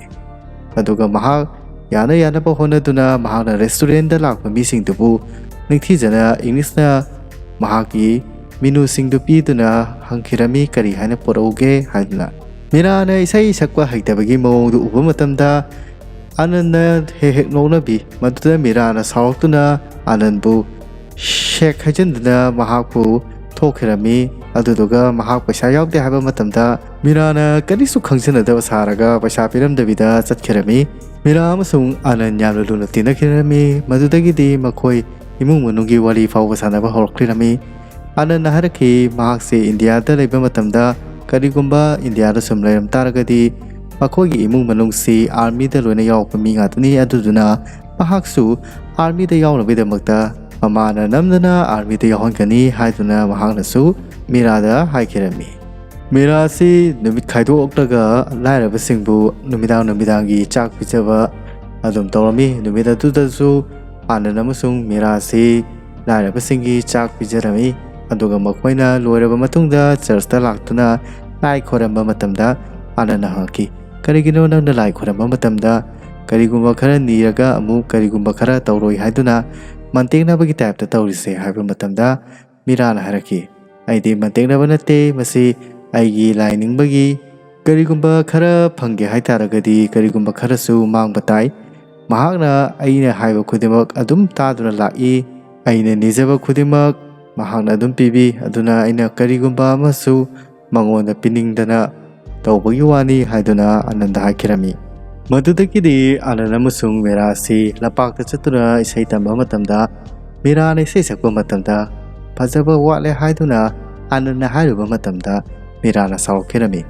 ꯑꯗꯨꯒ ꯃꯍꯥꯛ ꯌꯥꯅ ꯌꯥꯅꯕ ꯍꯣꯠꯅꯗꯨꯅ ꯃꯍꯥꯛꯅ ꯔꯦꯁꯇꯨꯔꯦꯟꯗ ꯂꯥꯛꯄ ꯃꯤꯁꯤꯡꯗꯨꯕꯨ ꯅꯤꯡꯊꯤꯖꯅ ꯏꯪꯂꯤꯁꯅ ꯃꯍꯥꯛꯀꯤ ꯃꯤꯅꯨꯁꯤꯡꯗꯨ ꯄꯤꯗꯨꯅ ꯍꯪꯈꯤꯔꯝꯃꯤ, "ꯀꯔꯤ ꯍꯥꯏꯅ ꯄꯨꯔꯛꯎꯒꯦ?" ꯍꯥꯏꯗꯨꯅ꯫ ꯃꯤꯔꯥꯅ ꯏꯁꯩ ꯁꯛꯄ ꯍꯩꯇꯕꯒꯤ ꯃꯑꯣꯡꯗꯨ ꯎꯕ ꯃꯇꯝꯗ ꯑꯥꯅꯟꯅ ꯍꯦꯛ ꯍꯦꯛ ꯅꯣꯛꯅꯕꯤ꯫ ꯃꯗꯨꯗ ꯃꯤꯔꯥꯅ ꯁꯥꯎꯔꯛꯇꯨꯅ ꯑꯥꯅꯟꯕꯨ ꯁꯦꯛ ꯍꯩꯖꯤꯟꯗꯨꯅ ꯃꯍꯥꯛꯄꯨ ꯊꯣꯛꯈꯤꯔꯝꯃꯤ꯫ ꯑꯗꯨꯗꯨꯒ ꯃꯍꯥꯛ ꯄꯩꯁꯥ ꯌꯥꯎꯗꯦ ꯍꯥꯏꯕ ꯃꯇꯝꯗ ꯃꯤꯔꯥꯅ ꯀꯔꯤꯁꯨ ꯈꯪꯖꯤꯟꯅꯗꯕ ꯁꯥꯔꯒ ꯄꯩꯁꯥ ꯄꯤꯔꯝꯗꯕꯤꯗ ꯆꯠꯈꯤꯔꯝꯃꯤ꯫ ꯃꯤꯔꯥ ꯑꯃꯁꯨꯡ ꯑꯥꯅꯟ ꯌꯥꯝꯅ ꯂꯨꯅ ꯇꯤꯟꯅꯈꯤꯔꯝꯃꯤ꯫ ꯃꯗꯨꯗꯒꯤꯗꯤ ꯃꯈꯣꯏ ꯏꯃꯨꯡ ꯃꯅꯨꯡꯒꯤ ꯋꯥꯔꯤ ꯐꯥꯎꯕ ꯁꯥꯟꯅꯕ ꯍꯧꯔꯛꯈꯤꯔꯝꯃꯤ꯫ ꯑꯥꯅꯟꯅ ꯍꯥꯏꯔꯛꯈꯤ, ꯃꯍꯥꯛꯁꯦ ꯏꯟꯗꯤꯌꯥꯗ ꯂꯩꯕ ꯃꯇꯝꯗ ꯀꯔꯤꯒꯨꯝꯕ ꯏꯟꯗꯤꯌꯥꯗ ꯁꯨꯝ ꯂꯩꯔꯝ ꯇꯥꯔꯒꯗꯤ ꯃꯈꯣꯏꯒꯤ ꯏꯃꯨꯡ ꯃꯅꯨꯡꯁꯤ ꯑꯥꯔꯃꯤꯗ ꯂꯣꯏꯅ ꯌꯥꯎꯕ ꯃꯤ ꯉꯥꯛꯇꯅꯤ, ꯑꯗꯨꯗꯨꯅ ꯃꯍꯥꯛꯁꯨ ꯑꯥꯔꯃꯤꯗ ꯌꯥꯎꯅꯕꯒꯤꯗꯃꯛꯇ ꯃꯃꯥꯅ ꯅꯝꯗꯅ ꯑꯥꯔꯃꯤꯗ ꯌꯥꯎꯍꯟꯒꯅꯤ ꯍꯥꯏꯗꯨꯅ ꯃꯍꯥꯛꯅꯁꯨ ꯃꯤꯔꯥꯗ ꯍꯥꯏꯈꯤꯔꯝꯃꯤ꯫ ꯃꯤꯔꯥꯁꯤ ꯅꯨꯃꯤꯠ ꯈꯥꯏꯗꯣꯛꯂꯒ ꯂꯥꯏꯔꯕꯁꯤꯡꯕꯨ ꯅꯨꯃꯤꯗꯥꯡ ꯅꯨꯃꯤꯗꯥꯡꯒꯤ ꯆꯥꯛ ꯄꯤꯖꯕ ꯑꯗꯨꯝ ꯇꯧꯔꯝꯃꯤ꯫ ꯅꯨꯃꯤꯠ ꯑꯗꯨꯗꯁꯨ ꯑꯥꯅꯟ ꯑꯃꯁꯨꯡ ꯃꯤꯔꯥꯁꯤ ꯂꯥꯏꯔꯕꯁꯤꯡꯒꯤ ꯆꯥꯛ ꯄꯤꯖꯔꯝꯃꯤ꯫ ꯑꯗꯨꯒ ꯃꯈꯣꯏꯅ ꯂꯣꯏꯔꯕ ꯃꯇꯨꯡꯗ ꯆꯔꯆꯇ ꯂꯥꯛꯇꯨꯅ ꯂꯥꯏ ꯈꯣꯏꯔꯝꯕ ꯃꯇꯝꯗ ꯑꯥꯅꯟꯅ ꯍꯪꯉꯛꯈꯤ, "ꯀꯔꯤꯒꯤꯅꯣ ꯅꯪꯅ ꯂꯥꯏ ꯈꯣꯏꯔꯝꯕ ꯃꯇꯝꯗ ꯀꯔꯤꯒꯨꯝꯕ ꯈꯔ ꯅꯤꯔꯒ ꯑꯃꯨꯛ ꯀꯔꯤꯒꯨꯝꯕ ꯈꯔ ꯇꯧꯔꯣꯏ ꯍꯥꯏꯗꯨꯅ ꯃꯟꯇꯦꯛꯅꯕꯒꯤ ꯇꯥꯏꯞꯇ ꯇꯧꯔꯤꯁꯦ?" ꯍꯥꯏꯕ ꯃꯇꯝꯗ ꯃꯤꯔꯥꯅ ꯍꯥꯏꯔꯛꯈꯤ, "ꯑꯩꯗꯤ ꯃꯟꯇꯦꯛꯅꯕ ꯅꯠꯇꯦ, ꯃꯁꯤ ꯑꯩꯒꯤ ꯂꯥꯏ ꯅꯤꯡꯕꯒꯤ ꯀꯔꯤꯒꯨꯝꯕ ꯈꯔ ꯐꯪꯒꯦ ꯍꯥꯏ ꯇꯥꯔꯒꯗꯤ ꯀꯔꯤꯒꯨꯝꯕ ꯈꯔꯁꯨ ꯃꯥꯡꯕ ꯇꯥꯏ꯫ ꯃꯍꯥꯛꯅ ꯑꯩꯅ ꯍꯥꯏꯕ ꯈꯨꯗꯤꯡꯃꯛ ꯑꯗꯨꯝ ꯇꯥꯗꯨꯅ ꯂꯥꯛꯏ꯫ ꯑꯩꯅ ꯅꯤꯖꯕ ꯈꯨꯗꯤꯡꯃꯛ ꯃꯍꯥꯛꯅ ꯑꯗꯨꯝ ꯄꯤꯕꯤ꯫ ꯑꯗꯨꯅ ꯑꯩꯅ ꯀꯔꯤꯒꯨꯝꯕ ꯑꯃꯁꯨ ꯃꯉꯣꯟꯗ ꯄꯤꯅꯤꯡꯗꯅ ꯇꯧꯕꯒꯤ ꯋꯥꯅꯤ" ꯍꯥꯏꯗꯨꯅ ꯑꯥꯅꯟꯗ ꯍꯥꯏꯈꯤꯔꯝꯃꯤ꯫ ꯃꯗꯨꯗꯒꯤꯗꯤ ꯑꯥꯅꯟ ꯑꯃꯁꯨꯡ ꯃꯤꯔꯥ ꯑꯁꯤ ꯂꯝꯄꯥꯛꯇ ꯆꯠꯇꯨꯅ ꯏꯁꯩ ꯇꯝꯕ ꯃꯇꯝꯗ ꯃꯤꯔꯥꯅ ꯏꯁꯩ ꯁꯛꯄ ꯃꯇꯝꯗ ꯐꯖꯕ ꯋꯥꯠꯂꯦ ꯍꯥꯏꯗꯨꯅ ꯑꯥꯅꯟꯅ ꯍꯥꯏꯔꯨꯕ ꯃꯇꯝꯗ ꯃꯤꯔꯥꯅ ꯁꯥꯎꯔꯛꯈꯤꯔꯝꯃꯤ꯫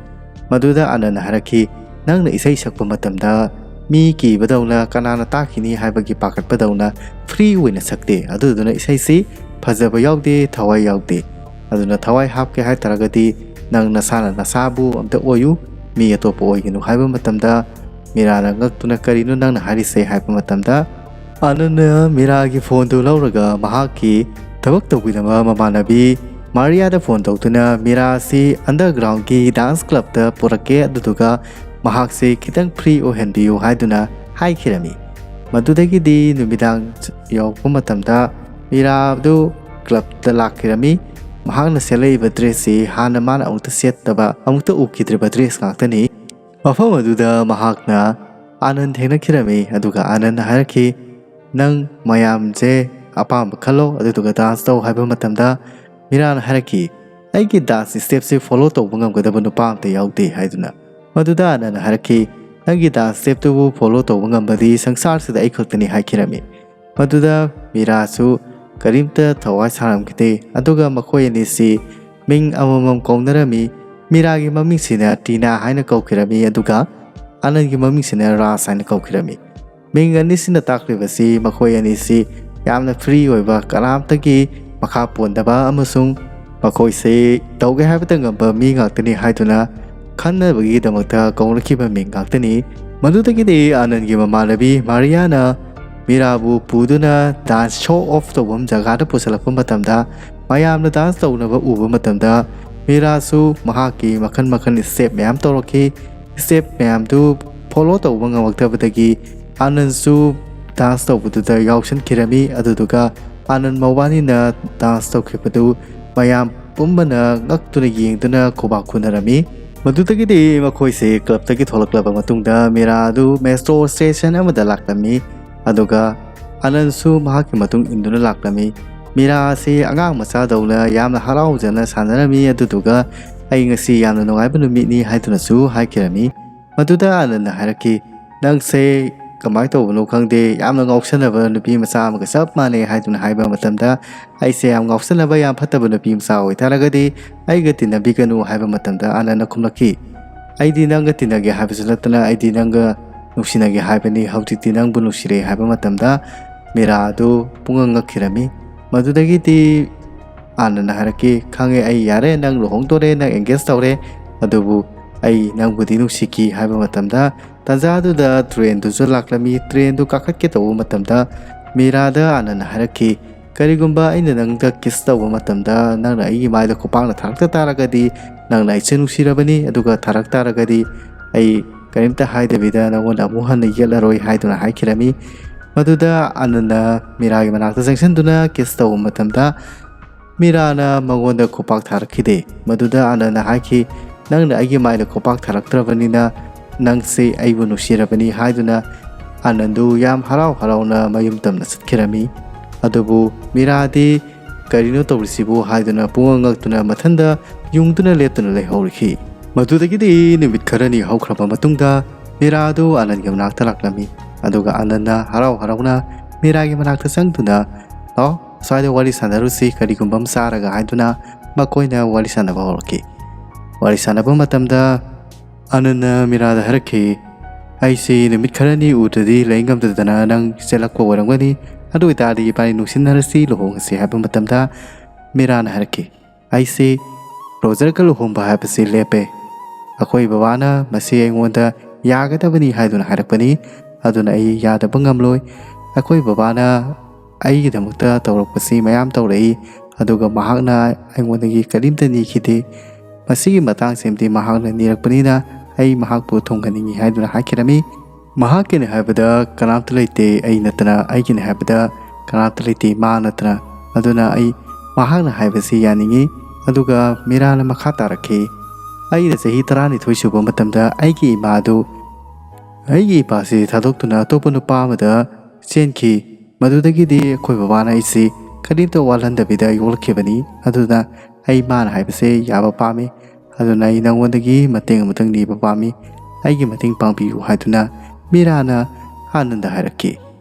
ꯃꯗꯨꯗ ꯑꯥꯅꯟꯅ ꯍꯥꯏꯔꯛꯈꯤ, "ꯅꯪꯅ ꯏꯁꯩ ꯁꯛꯄ ꯃꯇꯝꯗ ꯃꯤ ꯀꯤꯕꯗꯧꯅ, ꯀꯅꯥꯅ ꯇꯥꯈꯤꯅꯤ ꯍꯥꯏꯕꯒꯤ ꯄꯥꯈꯠꯄꯗꯧꯅ ꯐ꯭ꯔꯤ ꯑꯣꯏꯅ ꯁꯛꯇꯦ꯫ ꯑꯗꯨꯗꯨꯅ ꯏꯁꯩꯁꯤ ꯐꯖꯕ ꯌꯥꯎꯗꯦ, ꯊꯋꯥꯏ ꯌꯥꯎꯗꯦ꯫ ꯑꯗꯨꯅ ꯊꯋꯥꯏ ꯍꯥꯞꯀꯦ ꯍꯥꯏ ꯇꯥꯔꯒꯗꯤ ꯅꯪ ꯅꯁꯥꯅ ꯅꯁꯥꯕꯨ ꯑꯝꯇ ꯑꯣꯏꯌꯨ, ꯃꯤ ꯑꯇꯣꯞꯄ ꯑꯣꯏꯒꯅꯨ" ꯍꯥꯏꯕ ꯃꯇꯝꯗ ꯃꯤꯔꯥꯅ ꯉꯛꯇꯨꯅ, "ꯀꯔꯤꯅꯣ ꯅꯪꯅ ꯍꯥꯏꯔꯤꯁꯦ?" ꯍꯥꯏꯕ ꯃꯇꯝꯗ ꯑꯥꯅꯟꯅ ꯃꯤꯔꯥꯒꯤ ꯐꯣꯟꯗꯨ ꯂꯧꯔꯒ ꯃꯍꯥꯛꯀꯤ ꯊꯕꯛ ꯇꯧꯕꯤꯅꯕ ꯃꯃꯥꯟꯅꯕꯤ ꯃꯥꯔꯤꯌꯥꯗ ꯐꯣꯟ ꯇꯧꯗꯨꯅ ꯃꯤꯔꯥ ꯑꯁꯤ ꯑꯟꯗꯔꯒ꯭ꯔꯥꯎꯟꯒꯤ ꯗꯥꯟꯁ ꯀ꯭ꯂꯕꯇ ꯄꯨꯔꯛꯀꯦ, ꯑꯗꯨꯗꯨꯒ ꯃꯍꯥꯛꯁꯤ ꯈꯤꯇꯪ ꯐ꯭ꯔꯤ ꯑꯣꯏꯍꯟꯕꯤꯌꯨ ꯍꯥꯏꯗꯨꯅ ꯍꯥꯏꯈꯤꯔꯝꯃꯤ꯫ ꯃꯗꯨꯗꯒꯤꯗꯤ ꯅꯨꯃꯤꯗꯥꯡ ꯌꯧꯔꯛꯄ ꯃꯇꯝꯗ ꯃꯤꯔꯥꯗꯨ ꯀ꯭ꯂꯕꯇ ꯂꯥꯛꯈꯤꯔꯝꯃꯤ꯫ ꯃꯍꯥꯛꯅ ꯁꯦꯠꯂꯛꯏꯕ ꯗ꯭ꯔꯦꯁꯁꯤ ꯍꯥꯟꯅ ꯃꯥꯅ ꯑꯃꯨꯛꯇ ꯁꯦꯠꯇꯕ, ꯑꯃꯨꯛꯇ ꯎꯈꯤꯗ꯭ꯔꯤꯕ ꯗ꯭ꯔꯦꯁ ꯉꯥꯛꯇꯅꯤ꯫ ꯃꯐꯝ ꯑꯗꯨꯗ ꯃꯍꯥꯛꯅ ꯑꯥꯅꯟ ꯊꯦꯡꯅꯈꯤꯔꯝꯃꯤ, ꯑꯗꯨꯒ ꯑꯥꯅꯟꯅ ꯍꯥꯏꯔꯛꯈꯤ, "ꯅꯪ ꯃꯌꯥꯝꯁꯦ ꯑꯄꯥꯝꯕ ꯈꯜꯂꯣ, ꯑꯗꯨꯗꯨꯒ ꯗꯥꯟꯁ ꯇꯧ" ꯍꯥꯏꯕ ꯃꯇꯝꯗ ꯃꯤꯔꯥꯅ ꯍꯥꯏꯔꯛꯈꯤ, "ꯑꯩꯒꯤ ꯗꯥꯟꯁ ꯁ꯭ꯇꯦꯞꯁꯦ ꯐꯣꯂꯣ ꯇꯧꯕ ꯉꯝꯒꯗꯕ ꯅꯨꯄꯥ ꯑꯝꯇ ꯌꯥꯎꯗꯦ" ꯍꯥꯏꯗꯨꯅ꯫ ꯃꯗꯨꯗ ꯑꯥꯅꯟꯅ ꯍꯥꯏꯔꯛꯈꯤ, "ꯅꯪꯒꯤ ꯗꯥꯟꯁ ꯁ꯭ꯇꯦꯞꯇꯨꯕꯨ ꯐꯣꯂꯣ ꯇꯧꯕ ꯉꯝꯕꯗꯤ ꯁꯪꯁꯥꯔꯁꯤꯗ ꯑꯩ ꯈꯛꯇꯅꯤ" ꯍꯥꯏꯈꯤꯔꯝꯃꯤ꯫ ꯃꯗꯨꯗ ꯃꯤꯔꯥꯁꯨ ꯀꯔꯤꯝꯇ ꯊꯋꯥꯏ ꯁꯥꯔꯝꯈꯤꯗꯦ, ꯑꯗꯨꯒ ꯃꯈꯣꯏ ꯑꯅꯤꯁꯤ ꯃꯤꯡ ꯑꯃꯃꯝ ꯀꯧꯅꯔꯝꯃꯤ꯫ ꯃꯤꯔꯥꯒꯤ ꯃꯃꯤꯡꯁꯤꯅ ꯇꯤꯅꯥ ꯍꯥꯏꯅ ꯀꯧꯈꯤꯔꯝꯃꯤ, ꯑꯗꯨꯒ ꯑꯥꯅꯟꯒꯤ ꯃꯃꯤꯡꯁꯤꯅ ꯔꯥꯖ ꯍꯥꯏꯅ ꯀꯧꯈꯤꯔꯝꯃꯤ꯫ ꯃꯤꯡ ꯑꯅꯤꯁꯤꯅ ꯇꯥꯛꯂꯤꯕꯁꯤ ꯃꯈꯣꯏ ꯑꯅꯤꯁꯤ ꯌꯥꯝꯅ ꯐ꯭ꯔꯤ ꯑꯣꯏꯕ, ꯀꯅꯥꯝꯇꯒꯤ ꯃꯈꯥ ꯄꯣꯟꯗꯕ ꯑꯃꯁꯨꯡ ꯃꯈꯣꯏꯁꯤ ꯇꯧꯒꯦ ꯍꯥꯏꯕꯇ ꯉꯝꯕ ꯃꯤ ꯉꯥꯛꯇꯅꯤ ꯍꯥꯏꯗꯨꯅ ꯈꯟꯅꯕꯒꯤꯗꯃꯛꯇ ꯀꯧꯅꯈꯤꯕ ꯃꯤꯡ ꯉꯥꯛꯇꯅꯤ꯫ ꯃꯗꯨꯗꯒꯤꯗꯤ ꯑꯥꯅꯟꯒꯤ ꯃꯃꯥꯟꯅꯕꯤ ꯃꯥꯔꯤꯌꯥꯅ ꯃꯤꯔꯥꯕꯨ ꯄꯨꯗꯨꯅ ꯗꯥꯟꯁ ꯁꯣ ꯑꯣꯐ ꯇꯧꯐꯝ ꯖꯒꯥꯗ ꯄꯨꯁꯤꯜꯂꯛꯄ ꯃꯇꯝꯗ, ꯃꯌꯥꯝꯅ ꯗꯥꯟꯁ ꯇꯧꯅꯕ ꯎꯕ ꯃꯇꯝꯗ ꯃꯤꯔꯥꯁꯨ ꯃꯍꯥꯛꯀꯤ ꯃꯈꯜ ꯃꯈꯜ step ꯃꯌꯥꯝ ꯇꯧꯔꯛꯈꯤ꯫ Step ꯃꯌꯥꯝꯗꯨ follow ꯇꯧꯕ ꯉꯝꯃꯛꯇꯕꯗꯒꯤ ꯑꯥꯅꯟꯁꯨ dance ꯇꯧꯕꯗꯨꯗ ꯌꯥꯎꯁꯟꯈꯤꯔꯝꯃꯤ꯫ ꯑꯗꯨꯗꯨꯒ ꯑꯥꯅꯟ ꯃꯕꯥꯅꯤꯅ dance ꯇꯧꯈꯤꯕꯗꯨ ꯃꯌꯥꯝ ꯄꯨꯝꯕꯅ ꯉꯛꯇꯨꯅ ꯌꯦꯡꯗꯨꯅ ꯈꯨꯕꯥꯛ ꯈꯨꯅꯔꯝꯃꯤ꯫ ꯃꯗꯨꯗꯒꯤꯗꯤ ꯃꯈꯣꯏꯁꯦ clubꯇꯒꯤ ꯊꯣꯛꯂꯛꯂꯕ ꯃꯇꯨꯡꯗ ꯃꯤꯔꯥ ꯑꯗꯨ metro station ꯑꯃꯗ ꯂꯥꯛꯂꯝꯃꯤ꯫ ꯑꯗꯨꯒ ꯑꯥꯅꯟꯁꯨ ꯃꯍꯥꯛꯀꯤ ꯃꯇꯨꯡ ꯏꯟꯗꯨꯅ ꯂꯥꯛꯂꯝꯃꯤ꯫ ꯃꯤꯔꯥ ꯑꯁꯤ ꯑꯉꯥꯡ ꯃꯆꯥꯗꯧꯅ ꯌꯥꯝꯅ ꯍꯔꯥꯎꯖꯅ ꯁꯥꯟꯅꯔꯝꯃꯤ꯫ ꯑꯗꯨꯗꯨꯒ "ꯑꯩ ꯉꯁꯤ ꯌꯥꯝꯅ ꯅꯨꯡꯉꯥꯏꯕ ꯅꯨꯃꯤꯠꯅꯤ" ꯍꯥꯏꯗꯨꯅꯁꯨ ꯍꯥꯏꯈꯤꯔꯝꯃꯤ꯫ ꯃꯗꯨꯗ ꯑꯥꯅꯟꯅ ꯍꯥꯏꯔꯛꯈꯤ, "ꯅꯪꯁꯦ ꯀꯃꯥꯏꯅ ꯇꯧꯕꯅꯣ ꯈꯪꯗꯦ, ꯌꯥꯝꯅ ꯉꯥꯎꯁꯟꯅꯕ ꯅꯨꯄꯤ ꯃꯆꯥ ꯑꯃꯒ ꯆꯞ ꯃꯥꯟꯅꯩ" ꯍꯥꯏꯗꯨꯅ ꯍꯥꯏꯕ ꯃꯇꯝꯗ, "ꯑꯩꯁꯦ ꯌꯥꯝ ꯉꯥꯎꯁꯟꯅꯕ ꯌꯥꯝ ꯐꯠꯇꯕ ꯅꯨꯄꯤ ꯃꯆꯥ ꯑꯣꯏꯇꯥꯔꯒꯗꯤ ꯑꯩꯒ ꯇꯤꯟꯅꯕꯤꯒꯅꯨ" ꯍꯥꯏꯕ ꯃꯇꯝꯗ ꯑꯥꯅꯟꯅ ꯈꯨꯝꯂꯛꯈꯤ, "ꯑꯩꯗꯤ ꯅꯪꯒ ꯇꯤꯟꯅꯒꯦ ꯍꯥꯏꯕꯁꯨ ꯅꯠꯇꯅ ꯑꯩꯗꯤ ꯅꯪꯒ ꯅꯨꯡꯁꯤꯅꯒꯦ ꯍꯥꯏꯕꯅꯤ, ꯍꯧꯖꯤꯛꯇꯤ ꯅꯪꯕꯨ ꯅꯨꯡꯁꯤꯔꯦ" ꯍꯥꯏꯕ ꯃꯇꯝꯗ ꯃꯤꯔꯥ ꯑꯗꯨ ꯄꯨꯡꯉꯛ ꯉꯛꯈꯤꯔꯝꯃꯤ꯫ ꯃꯗꯨꯗꯒꯤꯗꯤ ꯑꯥꯅꯟꯅ ꯍꯥꯏꯔꯛꯈꯤ, "ꯈꯪꯉꯦ, ꯑꯩ ꯌꯥꯔꯦ, ꯅꯪ ꯂꯨꯍꯣꯡꯗꯣꯔꯦ, ꯅꯪ engage ꯇꯧꯔꯦ, ꯑꯗꯨꯕꯨ ꯑꯩ ꯅꯪꯕꯨꯗꯤ ꯅꯨꯡꯁꯤꯈꯤ" ꯍꯥꯏꯕ ꯃꯇꯝꯗ, ꯇꯥꯟꯖꯥꯗꯨꯗ trainꯗꯨꯁꯨ ꯂꯥꯛꯂꯝꯃꯤ꯫ Trainꯗꯨ ꯀꯥꯈꯠꯀꯦ ꯇꯧꯕ ꯃꯇꯝꯗ ꯃꯤꯔꯥꯗ ꯑꯥꯅꯟꯅ ꯍꯥꯏꯔꯛꯈꯤ, "ꯀꯔꯤꯒꯨꯝꯕ ꯑꯩꯅ ꯅꯪꯗ kiss ꯇꯧꯕ ꯃꯇꯝꯗ ꯅꯪꯅ ꯑꯩꯒꯤ ꯃꯥꯏꯗ ꯈꯨꯄꯥꯛꯅ ꯊꯥꯔꯛꯇ ꯇꯥꯔꯒꯗꯤ, ꯅꯪꯅ ꯑꯩꯁꯦ ꯅꯨꯡꯁꯤꯔꯕꯅꯤ, ꯑꯗꯨꯒ ꯊꯥꯔꯛ ꯇꯥꯔꯒꯗꯤ ꯑꯩ ꯀꯔꯤꯝꯇ ꯍꯥꯏꯗꯕꯤꯗ ꯅꯉꯣꯟꯗ ꯑꯃꯨꯛ ꯍꯟꯅ ꯌꯦꯠꯂꯔꯣꯏ" ꯍꯥꯏꯗꯨꯅ ꯍꯥꯏꯈꯤꯔꯝꯃꯤ꯫ ꯃꯗꯨꯗ ꯑꯥꯅꯟꯅ ꯃꯤꯔꯥꯒꯤ ꯃꯅꯥꯛꯇ ꯆꯪꯁꯤꯟꯗꯨꯅ kiss ꯇꯧꯕ ꯃꯇꯝꯗ, ꯃꯤꯔꯥꯅ ꯃꯉꯣꯟꯗ ꯈꯨꯄꯥꯛ ꯊꯥꯔꯛꯈꯤꯗꯦ꯫ ꯃꯗꯨꯗ ꯑꯥꯅꯟꯅ ꯍꯥꯏꯈꯤ, "ꯅꯪꯅ ꯑꯩꯒꯤ ꯃꯥꯏꯗ ꯈꯨꯄꯥꯛ ꯊꯥꯔꯛꯇ꯭ꯔꯕꯅꯤꯅ ꯅꯪꯁꯤ ꯑꯩꯕꯨ ꯅꯨꯡꯁꯤꯔꯕꯅꯤ" ꯍꯥꯏꯗꯨꯅ ꯑꯥꯅꯟꯗꯨ ꯌꯥꯝ ꯍꯔꯥꯎ ꯍꯔꯥꯎꯅ ꯃꯌꯨꯝ ꯇꯝꯅ ꯆꯠꯈꯤꯔꯝꯃꯤ꯫ ꯑꯗꯨꯕꯨ ꯃꯤꯔꯥꯗꯤ "ꯀꯔꯤꯅꯣ ꯇꯧꯔꯤꯁꯤꯕꯨ?" ꯍꯥꯏꯗꯨꯅ ꯄꯨꯡꯉꯛ ꯉꯛꯇꯨꯅ ꯃꯊꯟꯗ ꯌꯨꯡꯗꯨꯅ ꯂꯦꯞꯇꯨꯅ ꯂꯩꯍꯧꯔꯤꯈꯤ꯫ ꯃꯗꯨꯗꯒꯤꯗꯤ ꯅꯨꯃꯤꯠ ꯈꯔꯅꯤ ꯍꯧꯈ꯭ꯔꯕ ꯃꯇꯨꯡꯗ ꯃꯤꯔꯥ ꯑꯗꯨ ꯑꯥꯅꯟꯒꯤ ꯃꯅꯥꯛꯇ ꯂꯥꯛꯂꯝꯃꯤ꯫ ꯑꯗꯨꯒ ꯑꯥꯅꯟꯅ ꯍꯔꯥꯎ ꯍꯔꯥꯎꯅ ꯃꯤꯔꯥꯒꯤ ꯃꯅꯥꯛꯇ ꯆꯪꯗꯨꯅ, "ꯂꯥꯛꯑꯣ, ꯁ꯭ꯋꯥꯏꯗ ꯋꯥꯔꯤ ꯁꯥꯟꯅꯔꯨꯁꯤ, ꯀꯔꯤꯒꯨꯝꯕ ꯑꯃ ꯆꯥꯔꯒ" ꯍꯥꯏꯗꯨꯅ ꯃꯈꯣꯏꯅ ꯋꯥꯔꯤ ꯁꯥꯟꯅꯕ ꯍꯧꯔꯛꯈꯤ꯫ ꯋꯥꯔꯤ ꯁꯥꯟꯅꯕ ꯃꯇꯝꯗ ꯑꯥꯅꯟꯅ ꯃꯤꯔꯥꯗ ꯍꯥꯏꯔꯛꯈꯤ, "ꯑꯩꯁꯤ ꯅꯨꯃꯤꯠ ꯈꯔꯅꯤ ꯎꯗ꯭ꯔꯗꯤ ꯂꯩ ꯉꯝꯗꯗꯅ ꯅꯪ ꯆꯦꯜꯂꯛꯄ ꯑꯣꯏꯔꯝꯒꯅꯤ꯫ ꯑꯗꯨ ꯑꯣꯏꯇꯥꯔꯗꯤ ꯏꯕꯥꯅꯤ ꯅꯨꯡꯁꯤꯟꯅꯔꯁꯤ, ꯂꯨꯍꯣꯡꯉꯁꯤ" ꯍꯥꯏꯕ ꯃꯇꯝꯗ ꯃꯤꯔꯥꯅ ꯍꯥꯏꯔꯛꯈꯤ, "ꯑꯩꯁꯤ ꯔꯣꯖꯔꯒ ꯂꯨꯍꯣꯡꯕ ꯍꯥꯏꯕꯁꯤ ꯂꯦꯞꯄꯦ꯫ ꯑꯩꯈꯣꯏ ꯕꯕꯥꯅ ꯃꯁꯤ ꯑꯩꯉꯣꯟꯗ ꯌꯥꯒꯗꯕꯅꯤ ꯍꯥꯏꯗꯨꯅ ꯍꯥꯏꯔꯛꯄꯅꯤ꯫ ꯑꯗꯨꯅ ꯑꯩ ꯌꯥꯗꯕ ꯉꯝꯂꯣꯏ꯫ ꯑꯩꯈꯣꯏ ꯕꯕꯥꯅ ꯑꯩꯒꯤꯗꯃꯛꯇ ꯇꯧꯔꯛꯄꯁꯤ ꯃꯌꯥꯝ ꯇꯧꯔꯛꯏ꯫ ꯑꯗꯨꯒ ꯃꯍꯥꯛꯅ ꯑꯩꯉꯣꯟꯗꯒꯤ ꯀꯔꯤꯝꯇ ꯅꯤꯈꯤꯗꯦ꯫ ꯃꯁꯤꯒꯤ ꯃꯇꯥꯡꯁꯤꯃꯗꯤ ꯃꯍꯥꯛꯅ ꯅꯤꯔꯛꯄꯅꯤꯅ ꯑꯩ ꯃꯍꯥꯛꯄꯨ ꯊꯨꯡꯍꯟꯅꯤꯡꯏ ꯍꯥꯏꯗꯨꯅ ꯍꯥꯏꯈꯤꯔꯝꯃꯤ꯫ ꯃꯍꯥꯛꯀꯤꯅꯤ ꯍꯥꯏꯕꯗ ꯀꯅꯥꯝꯇ ꯂꯩꯇꯦ, ꯑꯩ ꯅꯠꯇꯅ ꯑꯩꯒꯤꯅꯤ ꯍꯥꯏꯕꯗ ꯀꯅꯥꯝꯇ ꯂꯩꯇꯦ, ꯃꯥ ꯅꯠꯇꯅ꯫ ꯑꯗꯨꯅ ꯑꯩ ꯃꯍꯥꯛꯅ ꯍꯥꯏꯕꯁꯤ ꯌꯥꯅꯤꯡꯏ꯫ ꯑꯗꯨꯒ ꯃꯤꯔꯥꯅ ꯃꯈꯥ ꯇꯥꯔꯛꯈꯤ, "ꯑꯩꯅ ꯆꯍꯤ ꯇꯔꯥꯅꯤꯊꯣꯏ ꯁꯨꯕ ꯃꯇꯝꯗ ꯑꯩꯒꯤ ꯏꯃꯥꯗꯨ, ꯑꯩꯒꯤ ꯏꯄꯥꯁꯤ ꯊꯥꯗꯣꯛꯇꯨꯅ ꯑꯇꯣꯞꯄ ꯅꯨꯄꯥ ꯑꯃꯗ ꯆꯦꯟꯈꯤ꯫ ꯃꯗꯨꯗꯒꯤꯗꯤ ꯑꯩꯈꯣꯏ ꯕꯕꯥꯅ ꯑꯩꯁꯤ ꯀꯔꯤꯝꯇ ꯋꯥꯠꯍꯟꯗꯕꯤꯗ ꯌꯣꯛꯂꯛꯈꯤꯕꯅꯤ꯫ ꯑꯗꯨꯅ ꯑꯩ ꯃꯥꯅ ꯍꯥꯏꯕꯁꯦ ꯌꯥꯕ ꯄꯥꯝꯃꯤ꯫ ꯑꯗꯨꯅ ꯑꯩ ꯅꯉꯣꯟꯗꯒꯤ ꯃꯇꯦꯡ ꯑꯃꯇꯪ ꯅꯤꯕ ꯄꯥꯝꯃꯤ꯫ ꯑꯩꯒꯤ ꯃꯇꯦꯡ ꯄꯥꯡꯕꯤꯌꯨ" ꯍꯥꯏꯗꯨꯅ ꯃꯤꯔꯥꯅ ꯑꯥꯅꯟꯗ ꯍꯥꯏꯔꯛꯈꯤ꯫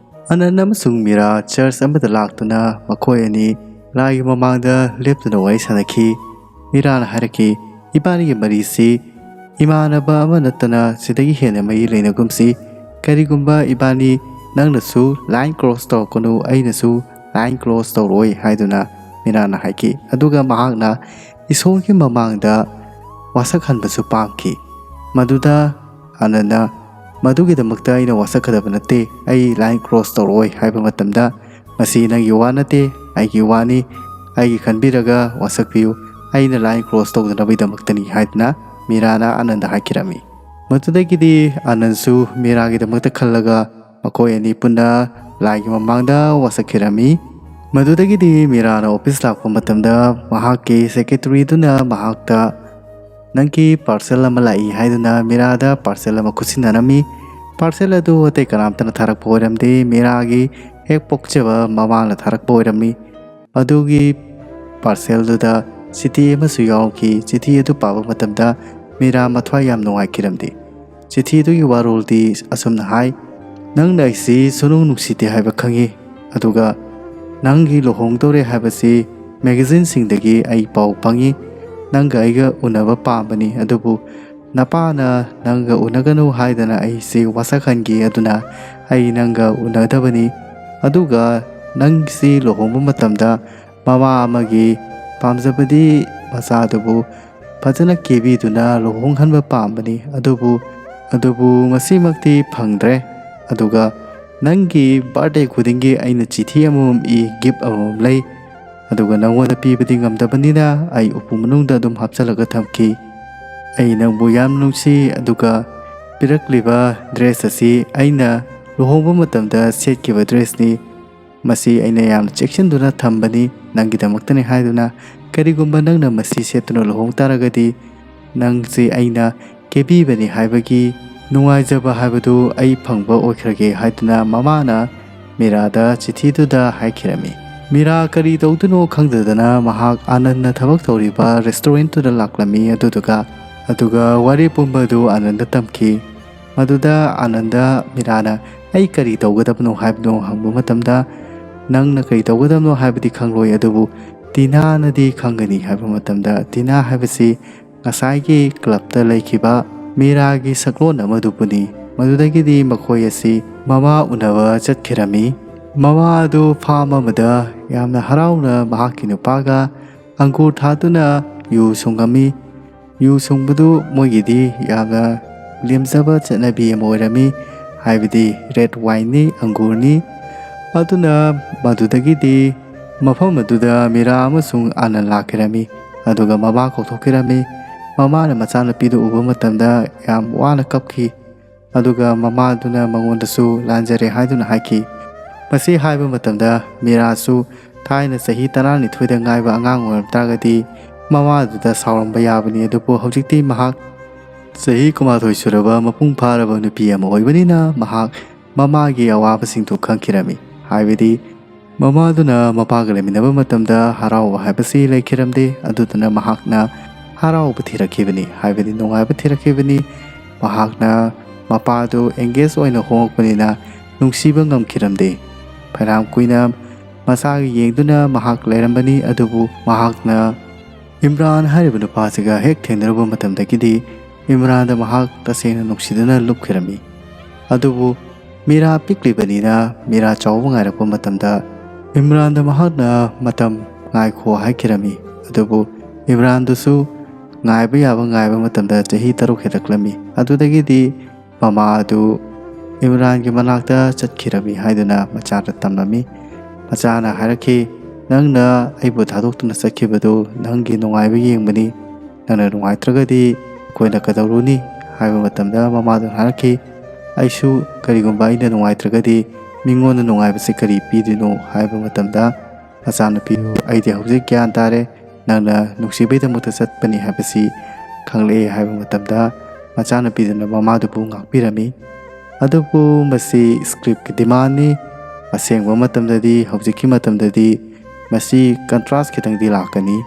ꯑꯥꯅꯟ ꯑꯃꯁꯨꯡ ꯃꯤꯔꯥ ꯆꯔꯆ ꯑꯃꯗ ꯂꯥꯛꯇꯨꯅ ꯃꯈꯣꯏ ꯑꯅꯤ ꯂꯥꯏꯒꯤ ꯃꯃꯥꯡꯗ ꯂꯦꯞꯇꯨꯅ ꯋꯥꯔꯤ ꯁꯥꯟꯅꯈꯤ꯫ ꯃꯤꯔꯥꯅ ꯍꯥꯏꯔꯛꯈꯤ, "ꯏꯕꯥꯅꯤꯒꯤ ꯃꯔꯤꯁꯤ ꯏꯃꯥꯟꯅꯕ ꯑꯃ ꯅꯠꯇꯅ ꯁꯤꯗꯒꯤ ꯍꯦꯟꯅ ꯃꯔꯤ ꯂꯩꯅꯒꯨꯝꯁꯤ꯫ ꯀꯔꯤꯒꯨꯝꯕ ꯏꯕꯥꯅꯤ, ꯅꯪꯅꯁꯨ ꯂꯥꯏꯟ ꯀ꯭ꯔꯣꯁ ꯇꯧꯔꯛꯀꯅꯨ, ꯑꯩꯅꯁꯨ ꯂꯥꯏꯟ ꯀ꯭ꯔꯣꯁ ꯇꯧꯔꯣꯏ" ꯍꯥꯏꯗꯨꯅ ꯃꯤꯔꯥꯅ ꯍꯥꯏꯈꯤ꯫ ꯑꯗꯨꯒ ꯃꯍꯥꯛꯅ ꯏꯁꯣꯔꯒꯤ ꯃꯃꯥꯡꯗ ꯋꯥꯁꯛꯍꯟꯕꯁꯨ ꯄꯥꯝꯈꯤ꯫ ꯃꯗꯨꯗ ꯑꯥꯅꯟꯗꯅ, "ꯃꯗꯨꯒꯤꯗꯃꯛꯇ ꯑꯩꯅ ꯋꯥꯁꯛꯀꯗꯕ ꯅꯠꯇꯦ, ꯑꯩ ꯂꯥꯏꯟ ꯀ꯭ꯔꯣꯁ ꯇꯧꯔꯛꯑꯣꯏ" ꯍꯥꯏꯕ ꯃꯇꯝꯗ, "ꯃꯁꯤ ꯅꯪꯒꯤ ꯋꯥ ꯅꯠꯇꯦ, ꯑꯩꯒꯤ ꯋꯥꯅꯤ, ꯑꯩꯒꯤ ꯈꯟꯕꯤꯔꯒ ꯋꯥꯁꯛꯄꯤꯌꯨ, ꯑꯩꯅ ꯂꯥꯏꯟ ꯀ꯭ꯔꯣꯁ ꯇꯧꯗꯅꯕꯒꯤꯗꯃꯛꯇꯅꯤ" ꯍꯥꯏꯗꯨꯅ ꯃꯤꯔꯥꯅ ꯑꯥꯅꯟꯗ ꯍꯥꯏꯈꯤꯔꯝꯃꯤ꯫ ꯃꯗꯨꯗꯒꯤꯗꯤ ꯑꯥꯅꯟꯁꯨ ꯃꯤꯔꯥꯒꯤꯗꯃꯛꯇ ꯈꯜꯂꯒ ꯃꯈꯣꯏ ꯑꯅꯤ ꯄꯨꯟꯅ ꯂꯥꯏꯒꯤ ꯃꯃꯥꯡꯗ ꯋꯥꯁꯛꯈꯤꯔꯝꯃꯤ꯫ ꯃꯗꯨꯗꯒꯤꯗꯤ ꯃꯤꯔꯥꯅ ꯑꯣꯐꯤꯁ ꯂꯥꯛꯄ ꯃꯇꯝꯗ ꯃꯍꯥꯛꯀꯤ ꯁꯦꯀ꯭ꯔꯦꯇꯔꯤꯗꯨꯅ ꯃꯍꯥꯛꯇ, "ꯅꯪꯒꯤ ꯄꯥꯔꯁꯦꯜ ꯑꯃ ꯂꯥꯛꯏ" ꯍꯥꯏꯗꯨꯅ ꯃꯤꯔꯥꯗ ꯄꯥꯔꯁꯦꯜ ꯑꯃ ꯈꯨꯠꯁꯤꯟꯅꯔꯝꯃꯤ꯫ ꯄꯥꯔꯁꯦꯜ ꯑꯗꯨ ꯑꯇꯩ ꯀꯅꯥꯝꯇꯅ ꯊꯥꯔꯛꯄ ꯑꯣꯏꯔꯝꯗꯦ, ꯃꯤꯔꯥꯒꯤ ꯍꯦꯛ ꯄꯣꯛꯆꯕ ꯃꯃꯥꯅ ꯊꯥꯔꯛꯄ ꯑꯣꯏꯔꯝꯃꯤ꯫ ꯑꯗꯨꯒꯤ ꯄꯥꯔꯁꯦꯜꯗꯨꯗ ꯆꯤꯊꯤ ꯑꯃꯁꯨ ꯌꯥꯎꯔꯝꯈꯤ꯫ ꯆꯤꯊꯤ ꯑꯗꯨ ꯄꯥꯕ ꯃꯇꯝꯗ ꯃꯤꯔꯥ ꯃꯊ꯭ꯋꯥꯏ ꯌꯥꯝ ꯅꯨꯡꯉꯥꯏꯈꯤꯔꯝꯗꯦ꯫ ꯆꯤꯊꯤꯗꯨꯒꯤ ꯋꯥꯔꯣꯜꯗꯤ ꯑꯁꯨꯝꯅ ꯍꯥꯏ, "ꯅꯪꯅ ꯑꯩꯁꯤ ꯁꯨꯅꯨꯡ ꯅꯨꯡꯁꯤꯗꯦ ꯍꯥꯏꯕ ꯈꯪꯉꯤ, ꯑꯗꯨꯒ ꯅꯪꯒꯤ ꯂꯨꯍꯣꯡꯗꯧꯔꯦ ꯍꯥꯏꯕꯁꯤ ꯃꯦꯒꯥꯖꯤꯟꯁꯤꯡꯗꯒꯤ ꯑꯩ ꯄꯥꯎ ꯐꯪꯉꯤ꯫ ꯅꯪꯒ ꯑꯩꯒ ꯎꯅꯕ ꯄꯥꯝꯕꯅꯤ, ꯑꯗꯨꯕꯨ ꯅꯄꯥꯅ ꯅꯪꯒ ꯎꯅꯒꯅꯨ ꯍꯥꯏꯗꯅ ꯑꯩꯁꯤ ꯋꯥꯁꯛꯍꯟꯈꯤ꯫ ꯑꯗꯨꯅ ꯑꯩ ꯅꯪꯒ ꯎꯅꯗꯕꯅꯤ꯫ ꯑꯗꯨꯒ ꯅꯪꯁꯤ ꯂꯨꯍꯣꯡꯕ ꯃꯇꯝꯗ ꯃꯃꯥ ꯑꯃꯒꯤ ꯄꯥꯝꯖꯕꯗꯤ ꯃꯆꯥꯗꯨꯕꯨ ꯐꯖꯅ ꯀꯦꯕꯤꯗꯨꯅ ꯂꯨꯍꯣꯡꯍꯟꯕ ꯄꯥꯝꯕꯅꯤ꯫ ꯑꯗꯨꯕꯨ, ꯑꯗꯨꯕꯨ ꯃꯁꯤꯃꯛꯇꯤ ꯐꯪꯗ꯭ꯔꯦ꯫ ꯑꯗꯨꯒ ꯅꯪꯒꯤ ꯕꯥꯔꯗꯦ ꯈꯨꯗꯤꯡꯒꯤ ꯑꯩꯅ ꯆꯤꯊꯤ ꯑꯃꯃꯝ ꯏ, ꯒꯤꯐ ꯑꯃꯃꯝ ꯂꯩ꯫ ꯑꯗꯨꯒ ꯅꯪꯉꯣꯟꯗ ꯄꯤꯕꯗꯤ ꯉꯝꯗꯕꯅꯤꯅ ꯑꯩ ꯎꯄꯨ ꯃꯅꯨꯡꯗ ꯑꯗꯨꯝ ꯍꯥꯞꯆꯤꯜꯂꯒ ꯊꯝꯈꯤ꯫ ꯑꯩ ꯅꯪꯕꯨ ꯌꯥꯝ ꯅꯨꯡꯁꯤ, ꯑꯗꯨꯒ ꯄꯤꯔꯛꯂꯤꯕ dress ꯑꯁꯤ ꯑꯩꯅ ꯂꯨꯍꯣꯡꯕ ꯃꯇꯝꯗ ꯁꯦꯠꯈꯤꯕ dressꯅꯤ꯫ ꯃꯁꯤ ꯑꯩꯅ ꯌꯥꯝꯅ ꯆꯦꯛꯁꯤꯟꯗꯨꯅ ꯊꯝꯕꯅꯤ, ꯅꯪꯒꯤꯗꯃꯛꯇꯅꯤ ꯍꯥꯏꯗꯨꯅ꯫ ꯀꯔꯤꯒꯨꯝꯕ ꯅꯪꯅ ꯃꯁꯤ ꯁꯦꯠꯇꯨꯅ ꯂꯨꯍꯣꯡ ꯇꯥꯔꯒꯗꯤ ꯅꯪꯁꯤ ꯑꯩꯅ ꯀꯦꯕꯤꯕꯅꯤ ꯍꯥꯏꯕꯒꯤ ꯅꯨꯡꯉꯥꯏꯖꯕ ꯍꯥꯏꯕꯗꯨ ꯑꯩ ꯐꯪꯕ ꯑꯣꯏꯈ꯭ꯔꯒꯦ ꯍꯥꯏꯗꯨꯅ ꯃꯃꯥꯅ ꯃꯤꯔꯥꯗ ꯆꯤꯊꯤꯗꯨꯗ ꯍꯥꯏꯈꯤꯔꯝꯃꯤ꯫ ꯃꯤꯔꯥ ꯀꯔꯤ ꯇꯧꯗꯨꯅꯣ ꯈꯪꯗꯗꯅ ꯃꯍꯥꯛ ꯑꯥꯅꯟꯅ ꯊꯕꯛ ꯇꯧꯔꯤꯕ restaurantꯇꯨꯗ ꯂꯥꯛꯂꯝꯃꯤ꯫ ꯑꯗꯨꯗꯨꯒ, ꯑꯗꯨꯒ ꯋꯥꯔꯤ ꯄꯨꯝꯕ ꯑꯗꯨ ꯑꯥꯅꯟꯗ ꯇꯝꯈꯤ꯫ ꯃꯗꯨꯗ ꯑꯥꯅꯟꯗ ꯃꯤꯔꯥꯅ "ꯑꯩ ꯀꯔꯤ ꯇꯧꯒꯗꯕꯅꯣ ꯍꯥꯏꯕꯅꯣ?" ꯍꯪꯕ ꯃꯇꯝꯗ, "ꯅꯪꯅ ꯀꯔꯤ ꯇꯧꯒꯗꯕꯅꯣ ꯍꯥꯏꯕꯗꯤ ꯈꯪꯂꯣꯏ, ꯑꯗꯨꯕꯨ ꯇꯤꯅꯥꯅꯗꯤ ꯈꯪꯒꯅꯤ" ꯍꯥꯏꯕ ꯃꯇꯝꯗ, ꯇꯤꯅꯥ ꯍꯥꯏꯕꯁꯤ ꯉꯁꯥꯏꯒꯤ clubꯇ ꯂꯩꯈꯤꯕ ꯃꯤꯔꯥꯒꯤ ꯁꯛꯂꯣꯟ ꯑꯃꯗꯨꯕꯨꯅꯤ꯫ ꯃꯗꯨꯗꯒꯤꯗꯤ ꯃꯈꯣꯏ ꯑꯁꯤ ꯃꯃꯥ ꯎꯅꯕ ꯆꯠꯈꯤꯔꯝꯃꯤ꯫ ꯃꯃꯥ ꯑꯗꯨ farm ꯑꯃꯗ ꯌꯥꯝꯅ ꯍꯔꯥꯎꯅ ꯃꯍꯥꯛꯀꯤ ꯅꯨꯄꯥꯒ ꯑꯪꯒꯨꯔ ꯊꯥꯗꯨꯅ ꯌꯨ ꯁꯨꯡꯉꯝꯃꯤ꯫ ꯌꯨ ꯁꯨꯡꯕꯗꯨ ꯃꯣꯏꯒꯤꯗꯤ ꯌꯥꯝꯅ ꯂꯦꯝꯖꯕ ꯆꯠꯅꯕꯤ ꯑꯃ ꯑꯣꯏꯔꯝꯃꯤ, ꯍꯥꯏꯕꯗꯤ red wineꯅꯤ, ꯑꯪꯒꯨꯔꯅꯤ꯫ ꯑꯗꯨꯅ ꯃꯗꯨꯗꯒꯤꯗꯤ ꯃꯐꯝ ꯑꯗꯨꯗ ꯃꯤꯔꯥ ꯑꯃꯁꯨꯡ ꯑꯥꯅꯟ ꯂꯥꯛꯈꯤꯔꯝꯃꯤ, ꯑꯗꯨꯒ ꯃꯃꯥ ꯀꯧꯊꯣꯛꯈꯤꯔꯝꯃꯤ꯫ ꯃꯃꯥꯅ ꯃꯆꯥꯅꯨꯄꯤꯗꯨ ꯎꯕ ꯃꯇꯝꯗ ꯌꯥꯝ ꯋꯥꯅ ꯀꯞꯈꯤ, ꯑꯗꯨꯒ ꯃꯃꯥꯗꯨꯅ ꯃꯉꯣꯟꯗꯁꯨ ꯂꯥꯟꯖꯔꯦ ꯍꯥꯏꯗꯨꯅ ꯍꯥꯏꯈꯤ꯫ ꯃꯁꯤ ꯍꯥꯏꯕ ꯃꯇꯝꯗ ꯃꯤꯔꯥꯁꯨ ꯊꯥꯏꯅ ꯆꯍꯤ ꯇꯔꯥꯅꯤꯊꯣꯏꯗ ꯉꯥꯏꯕ ꯑꯉꯥꯡ ꯑꯣꯏꯔꯝ ꯇꯥꯔꯒꯗꯤ ꯃꯃꯥꯗꯨꯗ ꯁꯥꯎꯔꯝꯕ ꯌꯥꯕꯅꯤ, ꯑꯗꯨꯕꯨ ꯍꯧꯖꯤꯛꯇꯤ ꯃꯍꯥꯛ ꯆꯍꯤ ꯀꯨꯟꯃꯥꯊꯣꯏ ꯁꯨꯔꯕ ꯃꯄꯨꯡ ꯐꯥꯔꯕ ꯅꯨꯄꯤ ꯑꯃ ꯑꯣꯏꯕꯅꯤꯅ ꯃꯍꯥꯛ ꯃꯃꯥꯒꯤ ꯑꯋꯥꯕꯁꯤꯡꯗꯨ ꯈꯪꯈꯤꯔꯝꯃꯤ꯫ ꯍꯥꯏꯕꯗꯤ ꯃꯃꯥꯗꯨꯅ ꯃꯄꯥꯒ ꯂꯩꯃꯤꯟꯅꯕ ꯃꯇꯝꯗ ꯍꯔꯥꯎꯕ ꯍꯥꯏꯕꯁꯤ ꯂꯩꯈꯤꯔꯝꯗꯦ, ꯑꯗꯨꯗꯨꯅ ꯃꯍꯥꯛꯅ ꯍꯔꯥꯎꯕ ꯊꯤꯔꯛꯈꯤꯕꯅꯤ, ꯍꯥꯏꯕꯗꯤ ꯅꯨꯡꯉꯥꯏꯕ ꯊꯤꯔꯛꯈꯤꯕꯅꯤ꯫ ꯃꯍꯥꯛꯅ ꯃꯄꯥꯗꯨ engage ꯑꯣꯏꯅ ꯍꯣꯡꯉꯛꯄꯅꯤꯅ ꯅꯨꯡꯁꯤꯕ ꯉꯝꯈꯤꯔꯝꯗꯦ꯫ ꯐꯅꯌꯥꯝ ꯀꯨꯏꯅ ꯃꯆꯥꯒꯤ ꯌꯦꯡꯗꯨꯅ ꯃꯍꯥꯛ ꯂꯩꯔꯝꯕꯅꯤ, ꯑꯗꯨꯕꯨ ꯃꯍꯥꯛꯅ ꯏꯝꯔꯥꯟ ꯍꯥꯏꯔꯤꯕ ꯅꯨꯄꯥꯁꯤꯒ ꯍꯦꯛ ꯊꯦꯡꯅꯔꯨꯕ ꯃꯇꯝꯗꯒꯤꯗꯤ ꯏꯝꯔꯥꯟꯗ ꯃꯍꯥꯛ ꯇꯁꯦꯡꯅ ꯅꯨꯡꯁꯤꯗꯨꯅ ꯂꯨꯞꯈꯤꯔꯝꯃꯤ꯫ ꯑꯗꯨꯕꯨ ꯃꯤꯔꯥ ꯄꯤꯛꯂꯤꯕꯅꯤꯅ ꯃꯤꯔꯥ ꯆꯥꯎꯕ ꯉꯥꯏꯔꯛꯄ ꯃꯇꯝꯗ ꯏꯝꯔꯥꯟꯗ ꯃꯍꯥꯛꯅ ꯃꯇꯝ ꯉꯥꯏꯈꯣ ꯍꯥꯏꯈꯤꯔꯝꯃꯤ꯫ ꯑꯗꯨꯕꯨ ꯏꯝꯔꯥꯟꯗꯨꯁꯨ ꯉꯥꯏꯕ ꯌꯥꯕ ꯉꯥꯏꯕ ꯃꯇꯝꯗ ꯆꯍꯤ ꯇꯔꯨꯛ ꯍꯦꯜꯂꯛꯂꯝꯃꯤ꯫ ꯑꯗꯨꯗꯒꯤꯗꯤ ꯃꯃꯥ ꯑꯗꯨ ꯏꯝꯔꯥꯟꯒꯤ ꯃꯅꯥꯛꯇ ꯆꯠꯈꯤꯔꯝꯃꯤ ꯍꯥꯏꯗꯨꯅ ꯃꯆꯥꯗ ꯇꯝꯂꯝꯃꯤ꯫ ꯃꯆꯥꯅ ꯍꯥꯏꯔꯛꯈꯤ, "ꯅꯪꯅ ꯑꯩꯕꯨ ꯊꯥꯗꯣꯛꯇꯨꯅ ꯆꯠꯈꯤꯕꯗꯨ ꯅꯪꯒꯤ ꯅꯨꯡꯉꯥꯏꯕ ꯌꯦꯡꯕꯅꯤ꯫ ꯅꯪꯅ ꯅꯨꯡꯉꯥꯏꯇ꯭ꯔꯒꯗꯤ ꯑꯩꯈꯣꯏꯅ ꯀꯩꯗꯧꯔꯨꯅꯤ?" ꯍꯥꯏꯕ ꯃꯇꯝꯗ ꯃꯃꯥꯗꯨꯅ ꯍꯥꯏꯔꯛꯈꯤ, "ꯑꯩꯁꯨ ꯀꯔꯤꯒꯨꯝꯕ ꯑꯩꯅ ꯅꯨꯡꯉꯥꯏꯇ꯭ꯔꯒꯗꯤ ꯃꯤꯉꯣꯟꯗ ꯅꯨꯡꯉꯥꯏꯕꯁꯤ ꯀꯔꯤ ꯄꯤꯗꯣꯏꯅꯣ?" ꯍꯥꯏꯕ ꯃꯇꯝꯗ ꯃꯆꯥꯅꯨꯄꯤꯗꯨ, "ꯑꯩꯗꯤ ꯍꯧꯖꯤꯛ ꯒ꯭ꯌꯥꯟ ꯇꯥꯔꯦ꯫ ꯅꯪꯅ ꯅꯨꯡꯁꯤꯕꯩꯗꯃꯛꯇ ꯆꯠꯄꯅꯤ ꯍꯥꯏꯕꯁꯤ ꯈꯪꯂꯛꯑꯦ" ꯍꯥꯏꯕ ꯃꯇꯝꯗ ꯃꯆꯥꯅꯨꯄꯤꯗꯨꯅ ꯃꯃꯥꯗꯨꯕꯨ ꯉꯥꯛꯄꯤꯔꯝꯃꯤ꯫ ꯑꯗꯨꯕꯨ ꯃꯁꯤ scriptꯀꯤ demandꯅꯤ꯫ ꯑꯁꯦꯡꯕ ꯃꯇꯝꯗꯗꯤ, ꯍꯧꯖꯤꯛꯀꯤ ꯃꯇꯝꯗꯗꯤ ꯃꯁꯤ contrast ꯈꯤꯇꯪꯗꯤ ꯂꯥꯛꯀꯅꯤ꯫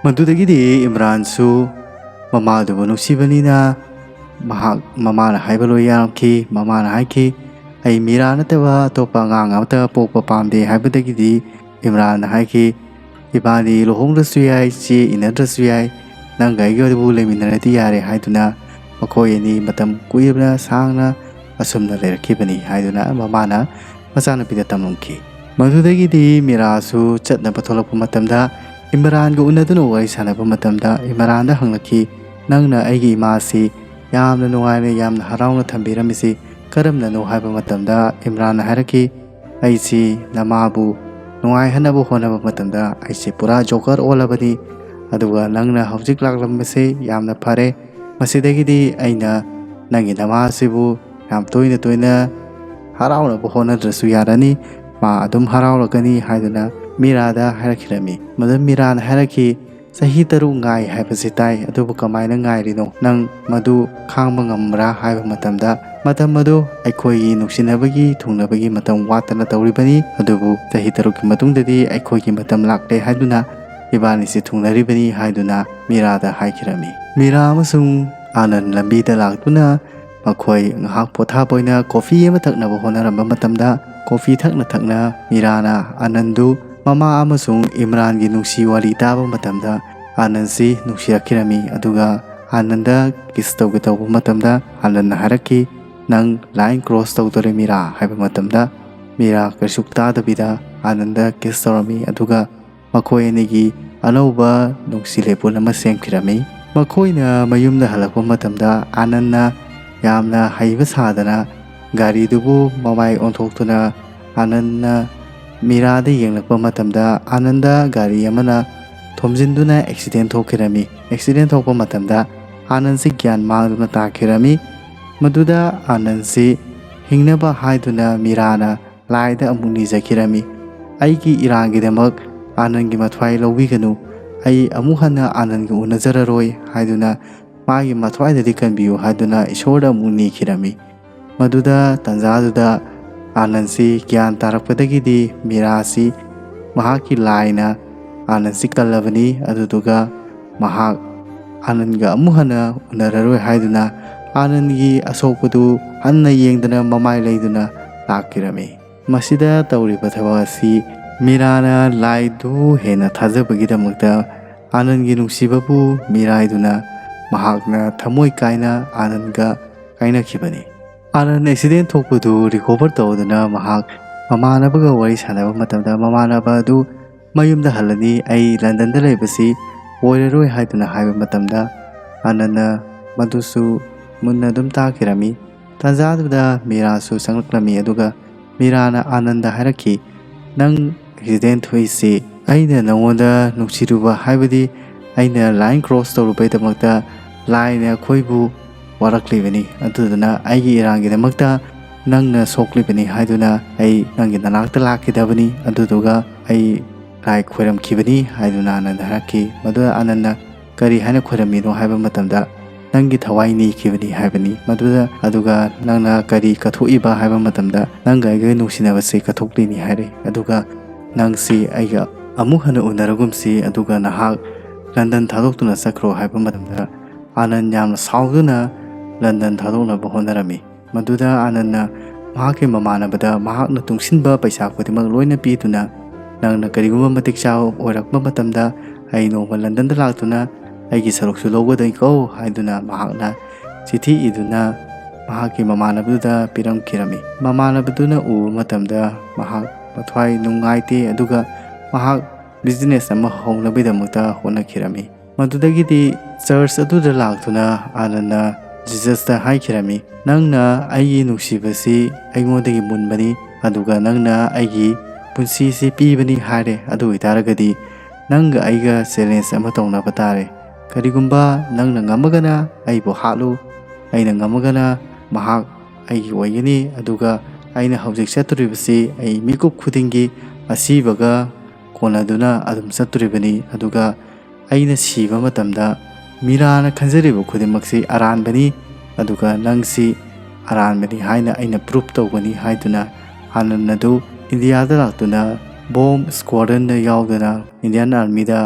ꯃꯗꯨꯗꯒꯤꯗꯤ ꯏꯝꯔꯥꯟꯁꯨ ꯃꯃꯥꯗꯨꯕꯨ ꯅꯨꯡꯁꯤꯕꯅꯤꯅ ꯃꯍꯥꯛ, ꯃꯃꯥꯅ ꯍꯥꯏꯕ ꯂꯣꯏ ꯌꯥꯔꯝꯈꯤ꯫ ꯃꯃꯥꯅ ꯍꯥꯏꯈꯤ, "ꯑꯩ ꯃꯤꯔꯥ ꯅꯠꯇꯕ ꯑꯇꯣꯞꯄ ꯑꯉꯥꯡ ꯑꯃꯠꯇ ꯄꯣꯛꯄ ꯄꯥꯝꯗꯦ" ꯍꯥꯏꯕꯗꯒꯤꯗꯤ ꯏꯝꯔꯥꯟꯅ ꯍꯥꯏꯈꯤ, "ꯏꯕꯥꯅꯤ ꯂꯨꯍꯣꯡꯗ꯭ꯔꯁꯨ ꯌꯥꯏ, ꯆꯦ ꯏꯟꯅꯗ꯭ꯔꯁꯨ ꯌꯥꯏ, ꯅꯪꯒ ꯑꯩꯒꯕꯨ ꯂꯩꯃꯤꯟꯅꯔꯗꯤ ꯌꯥꯔꯦ" ꯍꯥꯏꯗꯨꯅ ꯃꯈꯣꯏ ꯑꯅꯤ ꯃꯇꯝ ꯀꯨꯏꯔꯕ ꯁꯥꯡꯅ ꯑꯁꯨꯝꯅ ꯂꯩꯔꯛꯈꯤꯕꯅꯤ ꯍꯥꯏꯗꯨꯅ ꯃꯃꯥꯅ ꯃꯆꯥꯅꯨꯄꯤꯗ ꯇꯝꯂꯝꯈꯤ꯫ ꯃꯗꯨꯗꯒꯤꯗꯤ ꯃꯤꯔꯥꯁꯨ ꯆꯠꯅꯕ ꯊꯣꯛꯂꯛꯄ ꯃꯇꯝꯗ ꯏꯝꯔꯥꯟꯒ ꯎꯅꯗꯨꯅ ꯋꯥꯔꯤ ꯁꯥꯟꯅꯕ ꯃꯇꯝꯗ ꯏꯝꯔꯥꯟꯗ ꯍꯪꯂꯛꯈꯤ, "ꯅꯪꯅ ꯑꯩꯒꯤ ꯏꯃꯥꯁꯤ ꯌꯥꯝꯅ ꯅꯨꯡꯉꯥꯏꯅ, ꯌꯥꯝꯅ ꯍꯔꯥꯎꯅ ꯊꯝꯕꯤꯔꯝꯃꯤꯁꯤ ꯀꯔꯝꯅꯅꯣ?" ꯍꯥꯏꯕ ꯃꯇꯝꯗ ꯏꯝꯔꯥꯟꯅ ꯍꯥꯏꯔꯛꯈꯤ, "ꯑꯩꯁꯤ ꯅꯃꯥꯕꯨ ꯅꯨꯡꯉꯥꯏꯍꯟꯅꯕ ꯍꯣꯠꯅꯕ ꯃꯇꯝꯗ ꯑꯩꯁꯦ ꯄꯨꯔꯥ ꯖꯣꯀꯔ ꯑꯣꯜꯂꯕꯅꯤ꯫ ꯑꯗꯨꯒ ꯅꯪꯅ ꯍꯧꯖꯤꯛ ꯂꯥꯛꯂꯝꯕꯁꯦ ꯌꯥꯝꯅ ꯐꯔꯦ꯫ ꯃꯁꯤꯗꯒꯤꯗꯤ ꯑꯩꯅ ꯅꯪꯒꯤ ꯅꯃꯥꯁꯤꯕꯨ ꯌꯥꯝ ꯇꯣꯏꯅ ꯇꯣꯏꯅ ꯍꯔꯥꯎꯅꯕ ꯍꯣꯠꯅꯗ꯭ꯔꯁꯨ ꯌꯥꯔꯅꯤ꯫ ꯃꯥ ꯑꯗꯨꯝ ꯍꯔꯥꯎꯔꯛꯀꯅꯤ" ꯍꯥꯏꯗꯨꯅ ꯃꯤꯔꯥꯗ ꯍꯥꯏꯔꯛꯈꯤꯔꯝꯃꯤ꯫ ꯃꯗꯨ ꯃꯤꯔꯥꯅ ꯍꯥꯏꯔꯛꯈꯤ, "ꯆꯍꯤ ꯇꯔꯨꯛ ꯉꯥꯏ ꯍꯥꯏꯕꯁꯤ ꯇꯥꯏ, ꯑꯗꯨꯕꯨ ꯀꯃꯥꯏꯅ ꯉꯥꯏꯔꯤꯅꯣ? ꯅꯪ ꯃꯗꯨ ꯈꯥꯡꯕ ꯉꯝꯕ꯭ꯔꯥ?" ꯍꯥꯏꯕ ꯃꯇꯝꯗ, "ꯃꯇꯝ ꯑꯗꯨ ꯑꯩꯈꯣꯏꯒꯤ ꯅꯨꯡꯁꯤꯅꯕꯒꯤ, ꯊꯨꯡꯅꯕꯒꯤ ꯃꯇꯝ ꯋꯥꯠꯇꯅ ꯇꯧꯔꯤꯕꯅꯤ, ꯑꯗꯨꯕꯨ ꯆꯍꯤ ꯇꯔꯨꯛꯀꯤ ꯃꯇꯨꯡꯗꯗꯤ ꯑꯩꯈꯣꯏꯒꯤ ꯃꯇꯝ ꯂꯥꯛꯂꯦ ꯍꯥꯏꯗꯨꯅ ꯏꯕꯥꯅꯤꯁꯤ ꯊꯨꯡꯅꯔꯤꯕꯅꯤ" ꯍꯥꯏꯗꯨꯅ ꯃꯤꯔꯥꯗ ꯍꯥꯏꯈꯤꯔꯝꯃꯤ꯫ ꯃꯤꯔꯥ ꯑꯃꯁꯨꯡ ꯑꯥꯅꯟ ꯂꯝꯕꯤꯗ ꯂꯥꯛꯇꯨꯅ ꯃꯈꯣꯏ ꯉꯥꯏꯍꯥꯛ ꯄꯣꯊꯥꯕ ꯑꯣꯏꯅ ꯀꯣꯐꯤ ꯑꯃ ꯊꯛꯅꯕ ꯍꯣꯠꯅꯔꯝꯕ ꯃꯇꯝꯗ, ꯀꯣꯐꯤ ꯊꯛꯅ ꯊꯛꯅ ꯃꯤꯔꯥꯅ ꯑꯥꯅꯟꯗꯨ ꯃꯃꯥ ꯑꯃꯁꯨꯡ ꯏꯝꯔꯥꯟꯒꯤ ꯅꯨꯡꯁꯤ ꯋꯥꯔꯤ ꯇꯥꯕ ꯃꯇꯝꯗ ꯑꯥꯅꯟꯁꯤ ꯅꯨꯡꯁꯤꯔꯛꯈꯤꯔꯝꯃꯤ꯫ ꯑꯗꯨꯒ ꯑꯥꯅꯟꯗ ꯀꯤꯁ ꯇꯧꯒꯦ ꯇꯧꯕ ꯃꯇꯝꯗ ꯑꯥꯅꯟꯅ ꯍꯥꯏꯔꯛꯈꯤ, "ꯅꯪ ꯂꯥꯏꯟ ꯀ꯭ꯔꯣꯁ ꯇꯧꯗꯣꯔꯦ ꯃꯤꯔꯥ" ꯍꯥꯏꯕ ꯃꯇꯝꯗ ꯃꯤꯔꯥ ꯀꯩꯁꯨ ꯇꯥꯗꯕꯤꯗ ꯑꯥꯅꯟꯗ ꯀꯤꯁ ꯇꯧꯔꯝꯃꯤ꯫ ꯑꯗꯨꯒ ꯃꯈꯣꯏ ꯑꯅꯤꯒꯤ ꯑꯅꯧꯕ ꯅꯨꯡꯁꯤ ꯂꯩꯄꯨꯟ ꯑꯃ ꯁꯦꯝꯈꯤꯔꯝꯃꯤ꯫ ꯃꯈꯣꯏꯅ ꯃꯌꯨꯝꯗ ꯍꯜꯂꯛꯄ ꯃꯇꯝꯗ ꯑꯥꯅꯟꯅ ꯌꯥꯝꯅ ꯍꯩꯕ ꯁꯥꯗꯅ ꯒꯥꯔꯤꯗꯨꯕꯨ ꯃꯃꯥꯏ ꯑꯣꯟꯊꯣꯛꯇꯨꯅ ꯑꯥꯅꯟꯅ ꯃꯤꯔꯥꯗ ꯌꯦꯡꯂꯛꯄ ꯃꯇꯝꯗ ꯑꯥꯅꯟꯗ ꯒꯥꯔꯤ ꯑꯃꯅ ꯊꯣꯝꯖꯤꯟꯗꯨꯅ ꯑꯦꯛꯁꯤꯗꯦꯟ ꯊꯣꯛꯈꯤꯔꯝꯃꯤ꯫ ꯑꯦꯛꯁꯤꯗꯦꯟ ꯊꯣꯛꯄ ꯃꯇꯝꯗ ꯑꯥꯅꯟꯁꯤ ꯒ꯭ꯌꯥꯟ ꯃꯥꯡꯗꯨꯅ ꯇꯥꯈꯤꯔꯝꯃꯤ꯫ ꯃꯗꯨꯗ ꯑꯥꯅꯟꯁꯤ ꯍꯤꯡꯅꯕ ꯍꯥꯏꯗꯨꯅ ꯃꯤꯔꯥꯅ ꯂꯥꯏꯗ ꯑꯃꯨꯛ ꯅꯤꯖꯈꯤꯔꯝꯃꯤ꯫ "ꯑꯩꯒꯤ ꯏꯔꯥꯡꯒꯤꯗꯃꯛ ꯑꯥꯅꯟꯒꯤ ꯃꯊ꯭ꯋꯥꯏ ꯂꯧꯕꯤꯒꯅꯨ, ꯑꯩ ꯑꯃꯨꯛ ꯍꯟꯅ ꯑꯥꯅꯟꯒ ꯎꯅꯖꯔꯔꯣꯏ" ꯍꯥꯏꯗꯨꯅ, "ꯃꯥꯒꯤ ꯃꯊ꯭ꯋꯥꯏꯗꯗꯤ ꯀꯟꯕꯤꯌꯨ" ꯍꯥꯏꯗꯨꯅ ꯏꯁꯣꯔꯗ ꯑꯃꯨꯛ ꯅꯤꯈꯤꯔꯝꯃꯤ꯫ ꯃꯗꯨꯗ ꯇꯟꯖꯥꯗꯨꯗ ꯑꯥꯅꯟꯁꯤ ꯒ꯭ꯌꯥꯟ ꯇꯥꯔꯛꯄꯗꯒꯤꯗꯤ ꯃꯤꯔꯥꯁꯤ ꯃꯍꯥꯛꯀꯤ ꯂꯥꯏꯅ ꯑꯥꯅꯟꯁꯤ ꯀꯜꯂꯕꯅꯤ꯫ ꯑꯗꯨꯗꯨꯒ ꯃꯍꯥꯛ ꯑꯥꯅꯟꯒ ꯑꯃꯨꯛ ꯍꯟꯅ ꯎꯅꯔꯔꯣꯏ ꯍꯥꯏꯗꯨꯅ ꯑꯥꯅꯟꯒꯤ ꯑꯁꯣꯛꯄꯗꯨ ꯍꯟꯅ ꯌꯦꯡꯗꯅ ꯃꯃꯥꯏ ꯂꯩꯗꯨꯅ ꯂꯥꯛꯈꯤꯔꯝꯃꯤ꯫ ꯃꯁꯤꯗ ꯇꯧꯔꯤꯕ ꯊꯕꯛ ꯑꯁꯤ ꯃꯤꯔꯥꯅ ꯂꯥꯏꯗꯨ ꯍꯦꯟꯅ ꯊꯥꯖꯕꯒꯤꯗꯃꯛꯇ ꯑꯥꯅꯟꯒꯤ ꯅꯨꯡꯁꯤꯕꯕꯨ ꯃꯤꯔꯥꯏꯗꯨꯅ ꯃꯍꯥꯛꯅ ꯊꯃꯣꯏ ꯀꯥꯏꯅ ꯑꯥꯅꯟꯒ ꯀꯥꯏꯅꯈꯤꯕꯅꯤ꯫ ꯑꯥꯅꯟ ꯑꯦꯛꯁꯤꯗꯦꯟ ꯊꯣꯛꯄꯗꯨ ꯔꯤꯀꯣꯚꯔ ꯇꯧꯗꯨꯅ ꯃꯍꯥꯛ ꯃꯃꯥꯟꯅꯕꯒ ꯋꯥꯔꯤ ꯁꯥꯟꯅꯕ ꯃꯇꯝꯗ ꯃꯃꯥꯟꯅꯕ ꯑꯗꯨ "ꯃꯌꯨꯝꯗ ꯍꯜꯂꯅꯤ, ꯑꯩ ꯂꯟꯗꯟꯗ ꯂꯩꯕꯁꯤ ꯑꯣꯏꯔꯔꯣꯏ" ꯍꯥꯏꯗꯨꯅ ꯍꯥꯏꯕ ꯃꯇꯝꯗ ꯑꯥꯅꯟꯅ ꯃꯗꯨꯁꯨ ꯃꯨꯟꯅ ꯑꯗꯨꯝ ꯇꯥꯈꯤꯔꯝꯃꯤ꯫ ꯇꯥꯟꯖꯥꯗꯨꯗ ꯃꯤꯔꯥꯁꯨ ꯆꯪꯂꯛꯂꯝꯃꯤ꯫ ꯑꯗꯨꯒ ꯃꯤꯔꯥꯅ ꯑꯥꯅꯟꯗ ꯍꯥꯏꯔꯛꯈꯤ, "ꯅꯪ ꯑꯦꯛꯁꯤꯗꯦꯟ ꯊꯣꯛꯏꯁꯤ ꯑꯩꯅ ꯅꯉꯣꯟꯗ ꯅꯨꯡꯁꯤꯔꯨꯕ, ꯍꯥꯏꯕꯗꯤ ꯑꯩꯅ ꯂꯥꯏꯟ ꯀ꯭ꯔꯣꯁ ꯇꯧꯔꯨꯕꯩꯗꯃꯛꯇ ꯂꯥꯏꯅ ꯑꯩꯈꯣꯏꯕꯨ ꯋꯥꯔꯛꯂꯤꯕꯅꯤ꯫ ꯑꯗꯨꯗꯨꯅ ꯑꯩꯒꯤ ꯏꯔꯥꯡꯒꯤꯗꯃꯛꯇ ꯅꯪꯅ ꯁꯣꯛꯂꯤꯕꯅꯤ ꯍꯥꯏꯗꯨꯅ ꯑꯩ ꯅꯪꯒꯤ ꯅꯅꯥꯛꯇ ꯂꯥꯛꯈꯤꯗꯕꯅꯤ꯫ ꯑꯗꯨꯗꯨꯒ ꯑꯩ ꯂꯥꯏ ꯈꯣꯏꯔꯝꯈꯤꯕꯅꯤ" ꯍꯥꯏꯗꯨꯅ ꯑꯥꯅꯟꯗ ꯍꯥꯏꯔꯛꯈꯤ꯫ ꯃꯗꯨꯗ ꯑꯥꯅꯟꯗꯅ "ꯀꯔꯤ ꯍꯥꯏꯅ ꯈꯣꯏꯔꯝꯃꯤꯅꯣ?" ꯍꯥꯏꯕ ꯃꯇꯝꯗ, "ꯅꯪꯒꯤ ꯊꯋꯥꯏ ꯅꯤꯈꯤꯕꯅꯤ" ꯍꯥꯏꯕꯅꯤ꯫ ꯃꯗꯨꯗ, "ꯑꯗꯨꯒ ꯅꯪꯅ ꯀꯔꯤ ꯀꯠꯊꯣꯛꯏꯕ?" ꯍꯥꯏꯕ ꯃꯇꯝꯗ, "ꯅꯪꯒ ꯑꯩꯒ ꯅꯨꯡꯁꯤꯅꯕꯁꯤ ꯀꯠꯊꯣꯛꯂꯤꯅꯤ" ꯍꯥꯏꯔꯦ꯫ "ꯑꯗꯨꯒ ꯅꯪꯁꯤ ꯑꯩꯒ ꯑꯃꯨꯛ ꯍꯟꯅ ꯎꯅꯔꯒꯨꯝꯁꯤ, ꯑꯗꯨꯒ ꯅꯍꯥꯛ ꯂꯟꯗꯟ ꯊꯥꯗꯣꯛꯇꯨꯅ ꯆꯠꯈ꯭ꯔꯣ" ꯍꯥꯏꯕ ꯃꯇꯝꯗ, ꯑꯥꯅꯟ ꯌꯥꯝꯅ ꯁꯥꯎꯗꯨꯅ ꯂꯟꯗꯟ ꯊꯥꯗꯣꯛꯅꯕ ꯍꯣꯠꯅꯔꯝꯃꯤ꯫ ꯃꯗꯨꯗ ꯑꯥꯅꯟꯅ ꯃꯍꯥꯛꯀꯤ ꯃꯃꯥꯟꯅꯕꯗ ꯃꯍꯥꯛꯅ ꯇꯨꯡꯁꯤꯟꯕ ꯄꯩꯁꯥ ꯈꯨꯗꯤꯡꯃꯛ ꯂꯣꯏꯅ ꯄꯤꯗꯨꯅ, "ꯅꯪꯅ ꯀꯔꯤꯒꯨꯝꯕ ꯃꯇꯤꯛ ꯆꯥꯕ ꯑꯣꯏꯔꯛꯄ ꯃꯇꯝꯗ ꯑꯩ ꯅꯣꯡꯃ ꯂꯟꯗꯟꯗ ꯂꯥꯛꯇꯨꯅ ꯑꯩꯒꯤ ꯁꯔꯨꯛꯁꯨ ꯂꯧꯒꯗꯣꯏꯀꯣ" ꯍꯥꯏꯗꯨꯅ ꯃꯍꯥꯛꯅ ꯆꯤꯊꯤ ꯏꯗꯨꯅ ꯃꯍꯥꯛꯀꯤ ꯃꯃꯥꯟꯅꯕꯗꯨꯗ ꯄꯤꯔꯝꯈꯤꯔꯝꯃꯤ꯫ ꯃꯃꯥꯟꯅꯕꯗꯨꯅ ꯎꯕ ꯃꯇꯝꯗ ꯃꯍꯥꯛ ꯃꯊ꯭ꯋꯥꯏ ꯅꯨꯡꯉꯥꯏꯇꯦ, ꯑꯗꯨꯒ ꯃꯍꯥꯛ ꯕꯤꯖꯤꯅꯦꯁ ꯑꯃ ꯍꯧꯅꯕꯒꯤꯗꯃꯛꯇ ꯍꯣꯠꯅꯈꯤꯔꯝꯃꯤ꯫ ꯃꯗꯨꯗꯒꯤꯗꯤ ꯆꯔꯆ ꯑꯗꯨꯗ ꯂꯥꯛꯇꯨꯅ ꯑꯥꯅꯟꯅ ꯖꯤꯖꯁꯇ ꯍꯥꯏꯈꯤꯔꯝꯃꯤ, "ꯅꯪꯅ ꯑꯩꯒꯤ ꯅꯨꯡꯁꯤꯕꯁꯤ ꯑꯩꯉꯣꯟꯗꯒꯤ ꯃꯨꯟꯕꯅꯤ, ꯑꯗꯨꯒ ꯅꯪꯅ ꯑꯩꯒꯤ ꯄꯨꯟꯁꯤꯁꯤ ꯄꯤꯕꯅꯤ ꯍꯥꯏꯔꯦ꯫ ꯑꯗꯨ ꯑꯣꯏꯇꯥꯔꯒꯗꯤ ꯅꯪꯒ ꯑꯩꯒ ꯆꯦꯂꯦꯟꯖ ꯑꯃ ꯇꯧꯅꯕ ꯇꯥꯔꯦ꯫ ꯀꯔꯤꯒꯨꯝꯕ ꯅꯪꯅ ꯉꯝꯃꯒꯅ ꯑꯩꯕꯨ ꯍꯥꯠꯂꯨ, ꯑꯩꯅ ꯉꯝꯃꯒꯅ ꯃꯍꯥꯛ ꯑꯩꯒꯤ ꯑꯣꯏꯒꯅꯤ꯫ ꯑꯗꯨꯒ ꯑꯩꯅ ꯍꯧꯖꯤꯛ ꯆꯠꯇꯣꯔꯤꯕꯁꯤ ꯑꯩ ꯃꯤꯀꯨꯞ ꯈꯨꯗꯤꯡꯒꯤ ꯑꯁꯤꯕꯒ ꯀꯣꯟꯅꯗꯨꯅ ꯑꯗꯨꯝ ꯆꯠꯇꯣꯔꯤꯕꯅꯤ꯫ ꯑꯗꯨꯒ ꯑꯩꯅ ꯁꯤꯕ ꯃꯇꯝꯗ ꯃꯤꯔꯥꯅ ꯈꯟꯖꯔꯤꯕ ꯈꯨꯗꯤꯡꯃꯛꯁꯤ ꯑꯔꯥꯟꯕꯅꯤ, ꯑꯗꯨꯒ ꯅꯪꯁꯤ ꯑꯔꯥꯟꯕꯅꯤ ꯍꯥꯏꯅ ꯑꯩꯅ ꯄ꯭ꯔꯨꯞ ꯇꯧꯒꯅꯤ ꯍꯥꯏꯗꯨꯅ ꯑꯥꯅꯟ ꯑꯗꯨ ꯏꯟꯗꯤꯌꯥꯗ ꯂꯥꯛꯇꯨꯅ ꯕꯣꯝ ꯁ꯭ꯀ꯭ꯋꯥꯗ꯭ꯔꯟꯗ ꯌꯥꯎꯗꯨꯅ ꯏꯟꯗꯤꯌꯥꯟ ꯑꯥꯔꯃꯤꯗ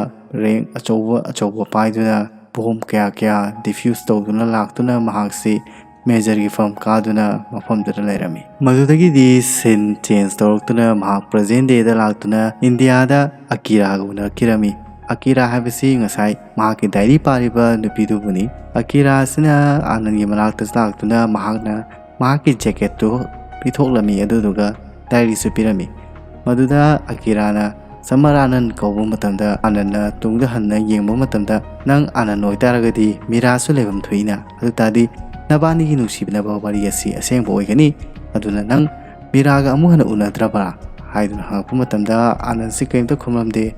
ꯔꯦꯡ ꯑꯆꯧꯕ ꯑꯆꯧꯕ ꯄꯥꯏꯗꯨꯅ ꯕꯣꯝ ꯀꯌꯥ ꯀꯌꯥ ꯗꯤꯐ꯭ꯌꯨꯁ ꯇꯧꯗꯨꯅ ꯂꯥꯛꯇꯨꯅ ꯃꯍꯥꯛꯁꯤ ꯃꯦꯖꯔꯒꯤ ꯐꯝ ꯀꯥꯗꯨꯅ ꯃꯐꯝꯗꯨꯗ ꯂꯩꯔꯝꯃꯤ꯫ ꯃꯗꯨꯗꯒꯤꯗꯤ ꯁꯤꯟ ꯆꯦꯟꯖ ꯇꯧꯔꯛꯇꯨꯅ ꯃꯍꯥꯛ ꯄ꯭ꯔꯖꯦꯟ ꯗꯦꯗ ꯂꯥꯛꯇꯨꯅ ꯏꯟꯗꯤꯌꯥꯗ ꯑꯀꯤꯔꯥꯒ ꯎꯅꯔꯛꯈꯤꯔꯝꯃꯤ꯫ ꯑꯀꯤꯔꯥ ꯍꯥꯏꯕꯁꯤ ꯉꯁꯥꯏ ꯃꯍꯥꯛꯀꯤ ꯗꯥꯏꯔꯤ ꯄꯥꯔꯤꯕ ꯅꯨꯄꯤꯗꯨꯕꯨꯅꯤ꯫ ꯑꯀꯤꯔꯥ ꯑꯁꯤꯅ ꯑꯥꯅꯟꯒꯤ ꯃꯅꯥꯛꯇ ꯂꯥꯛꯇꯨꯅ ꯃꯍꯥꯛꯅ ꯃꯍꯥꯛꯀꯤ ꯖꯦꯀꯦꯠꯇꯨ ꯄꯤꯊꯣꯛꯂꯝꯃꯤ, ꯑꯗꯨꯗꯨꯒ ꯗꯥꯏꯔꯤꯁꯨ ꯄꯤꯔꯝꯃꯤ꯫ ꯃꯗꯨꯗ ꯑꯀꯤꯔꯥꯅ ꯁꯃꯔ ꯑꯥꯅꯟ ꯀꯧꯕ ꯃꯇꯝꯗ, ꯑꯥꯅꯟꯅ ꯇꯨꯡꯗ ꯍꯟꯅ ꯌꯦꯡꯕ ꯃꯇꯝꯗ, "ꯅꯪ ꯑꯥꯅꯟ ꯑꯣꯏꯇꯥꯔꯒꯗꯤ ꯃꯤꯔꯥꯁꯨ ꯂꯩꯐꯝ ꯊꯣꯛꯏꯅ, ꯑꯗꯨ ꯇꯥꯔꯗꯤ ꯅꯕꯥꯅꯤꯒꯤ ꯅꯨꯡꯁꯤꯅꯕ ꯋꯥꯔꯤ ꯑꯁꯤ ꯑꯁꯦꯡꯕ ꯑꯣꯏꯒꯅꯤ꯫ ꯑꯗꯨꯅ ꯅꯪ ꯃꯤꯔꯥꯒ ꯑꯃꯨꯛ ꯍꯟꯅ ꯎꯅꯗ꯭ꯔꯕ꯭ꯔꯥ?" ꯍꯥꯏꯗꯨꯅ ꯍꯪꯉꯛꯄ ꯃꯇꯝꯗ ꯑꯥꯅꯟꯁꯤ ꯀꯔꯤꯝꯇ ꯈꯨꯝꯂꯝꯗꯦ꯫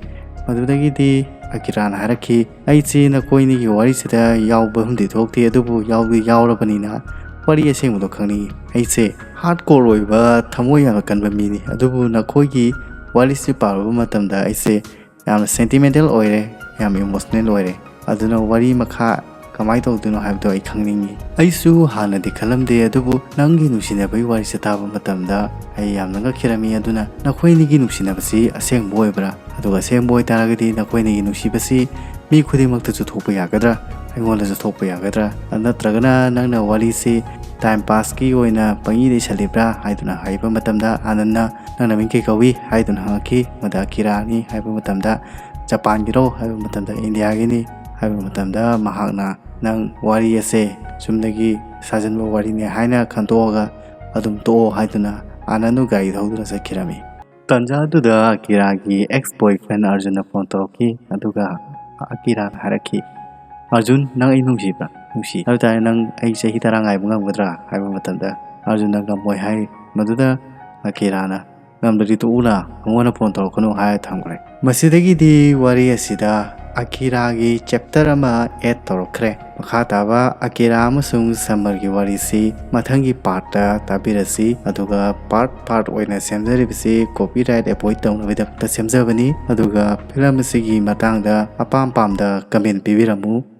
ꯃꯗꯨꯗꯒꯤꯗꯤ ꯑꯀꯤꯔꯥꯅ ꯍꯥꯏꯔꯛꯈꯤ, "ꯑꯩꯁꯦ ꯅꯈꯣꯏꯅꯤꯒꯤ ꯋꯥꯔꯤꯁꯤꯗ ꯌꯥꯎꯕ ꯑꯃꯗꯤ ꯊꯣꯛꯇꯦ, ꯑꯗꯨꯕꯨ ꯌꯥꯎꯗꯤ ꯌꯥꯎꯔꯕꯅꯤꯅ ꯋꯥꯔꯤ ꯑꯁꯦꯡꯕꯗꯣ ꯈꯪꯅꯤꯡꯏ꯫ ꯑꯩꯁꯦ ꯍꯥꯔꯠ ꯀꯣꯔ ꯑꯣꯏꯕ, ꯊꯃꯣꯏ ꯌꯥꯝꯅ ꯀꯟꯕ ꯃꯤꯅꯤ, ꯑꯗꯨꯕꯨ ꯅꯈꯣꯏꯒꯤ ꯋꯥꯔꯤꯁꯤ ꯄꯥꯔꯨꯕ ꯃꯇꯝꯗ ꯑꯩꯁꯦ ꯌꯥꯝꯅ ꯁꯦꯟꯇꯤꯃꯦꯟꯇꯦꯜ ꯑꯣꯏꯔꯦ, ꯌꯥꯝ ꯏꯃꯣꯁꯅꯦꯜ ꯑꯣꯏꯔꯦ꯫ ꯑꯗꯨꯅ ꯋꯥꯔꯤ ꯃꯈꯥ ꯀꯃꯥꯏꯅ ꯇꯧꯗꯣꯏꯅꯣ ꯍꯥꯏꯕꯗꯣ ꯑꯩ ꯈꯪꯅꯤꯡꯉꯤ꯫ ꯑꯩꯁꯨ ꯍꯥꯟꯅꯗꯤ ꯈꯜꯂꯝꯗꯦ, ꯑꯗꯨꯕꯨ ꯅꯪꯒꯤ ꯅꯨꯡꯁꯤꯅꯕꯒꯤ ꯋꯥꯔꯤꯁꯦ ꯇꯥꯕ ꯃꯇꯝꯗ ꯑꯩ ꯌꯥꯝꯅ ꯉꯛꯈꯤꯔꯝꯃꯤ꯫ ꯑꯗꯨꯅ ꯅꯈꯣꯏ ꯑꯅꯤꯒꯤ ꯅꯨꯡꯁꯤꯅꯕꯁꯤ ꯑꯁꯦꯡꯕ ꯑꯣꯏꯕ꯭ꯔꯥ? ꯑꯗꯨꯒ ꯑꯁꯦꯡꯕ ꯑꯣꯏꯇꯥꯔꯒꯗꯤ ꯅꯈꯣꯏ ꯑꯅꯤꯒꯤ ꯅꯨꯡꯁꯤꯕꯁꯤ ꯃꯤ ꯈꯨꯗꯤꯡꯃꯛꯇꯁꯨ ꯊꯣꯛꯄ ꯌꯥꯒꯗ꯭ꯔꯥ? ꯑꯩꯉꯣꯟꯗꯁꯨ ꯊꯣꯛꯄ ꯌꯥꯒꯗ꯭ꯔꯥ? ꯅꯠꯇ꯭ꯔꯒꯅ ꯅꯪꯅ ꯋꯥꯔꯤꯁꯤ ꯇꯥꯏꯝ ꯄꯥꯁꯀꯤ ꯑꯣꯏꯅ ꯄꯪꯏꯗ ꯏꯁꯜꯂꯤꯕ꯭ꯔꯥ?" ꯍꯥꯏꯗꯨꯅ ꯍꯥꯏꯕ ꯃꯇꯝꯗ ꯑꯥꯅꯟꯅ, "ꯅꯪꯅ ꯃꯤꯡ ꯀꯩ ꯀꯧꯏ?" ꯍꯥꯏꯗꯨꯅ ꯍꯪꯉꯛꯈꯤ꯫ ꯃꯗ ꯑꯀꯤꯔꯥꯅꯤ ꯍꯥꯏꯕ ꯃꯇꯝꯗ, "ꯖꯄꯥꯟꯒꯤꯔꯣ?" ꯍꯥꯏꯕ ꯃꯇꯝꯗ, "ꯏꯟꯗꯤꯌꯥꯒꯤꯅꯤ" ꯍꯥꯏꯕ ꯃꯇꯝꯗ, ꯃꯍꯥꯛꯅ, "ꯅꯪ ꯋꯥꯔꯤ ꯑꯁꯦ ꯆꯨꯝꯅꯒꯤ ꯁꯥꯖꯟꯕ ꯋꯥꯔꯤꯅꯦ ꯍꯥꯏꯅ ꯈꯟꯗꯣꯛꯑꯒ ꯑꯗꯨꯝ ꯇꯣꯛꯑꯣ" ꯍꯥꯏꯗꯨꯅ ꯑꯥꯅꯟꯗꯨ ꯒꯥꯔꯤ ꯊꯧꯗꯨꯅ ꯆꯠꯈꯤꯔꯝꯃꯤ꯫ ꯇꯟꯖꯥꯗꯨꯗ ꯑꯀꯤꯔꯥꯒꯤ ꯑꯦꯛꯁ ꯕꯣꯏ ꯐ꯭ꯔꯦꯟ ꯑꯔꯖꯨꯟꯅ ꯐꯣꯟ ꯇꯧꯔꯛꯈꯤ꯫ ꯑꯗꯨꯒ ꯑꯀꯤꯔꯥꯅ ꯍꯥꯏꯔꯛꯈꯤ, "ꯑꯔꯖꯨꯟ, ꯅꯪ ꯑꯩ ꯅꯨꯡꯁꯤꯕ꯭ꯔꯥ? ꯅꯨꯡꯁꯤ꯫ ꯑꯗꯨ ꯇꯥꯔꯗꯤ ꯅꯪ ꯑꯩ ꯆꯍꯤ ꯇꯔꯥ ꯉꯥꯏꯕ ꯉꯝꯒꯗ꯭ꯔꯥ?" ꯍꯥꯏꯕ ꯃꯇꯝꯗ ꯑꯔꯖꯨꯟꯅ ꯉꯝꯃꯣꯏ ꯍꯥꯏ꯫ ꯃꯗꯨꯗ ꯑꯀꯤꯔꯥꯅ, ꯅꯝꯕꯔꯗꯤ ꯇꯣꯛꯎꯅ, ꯑꯩꯉꯣꯟꯗ ꯐꯣꯟ ꯇꯧꯔꯛꯀꯅꯨ ꯍꯥꯏꯔ ꯊꯝꯈ꯭ꯔꯦ꯫ ꯃꯁꯤꯗꯒꯤꯗꯤ ꯋꯥꯔꯤ ꯑꯁꯤꯗ ꯑꯀꯤꯔꯥꯒꯤ ꯆꯦꯞꯇꯔ ꯑꯃ ꯑꯦꯗ ꯇꯧꯔꯛꯈ꯭ꯔꯦ꯫ ꯃꯈꯥ ꯇꯥꯕ ꯑꯀꯤꯔꯥ ꯑꯃꯁꯨꯡ ꯁꯝꯃꯔꯒꯤ ꯋꯥꯔꯤꯁꯤ ꯃꯊꯪꯒꯤ ꯄꯥꯔꯠꯇ ꯇꯥꯕꯤꯔꯁꯤ꯫ ꯑꯗꯨꯒ ꯄꯥꯔꯠ ꯄꯥꯔꯠ ꯑꯣꯏꯅ ꯁꯦꯝꯖꯔꯤꯕꯁꯤ ꯀꯣꯄꯤꯔꯥꯏꯠ ꯑꯦꯚꯣꯏꯗ ꯇꯧꯅꯕꯒꯤꯗꯃꯛꯇ ꯁꯦꯝꯖꯕꯅꯤ꯫ ꯑꯗꯨꯒ ꯐꯤꯂꯝ ꯑꯁꯤꯒꯤ ꯃꯇꯥꯡꯗ ꯑꯄꯥꯝ ꯄꯥꯝꯗ ꯀꯃꯦꯟ ꯄꯤꯕꯤꯔꯝꯃꯨ꯫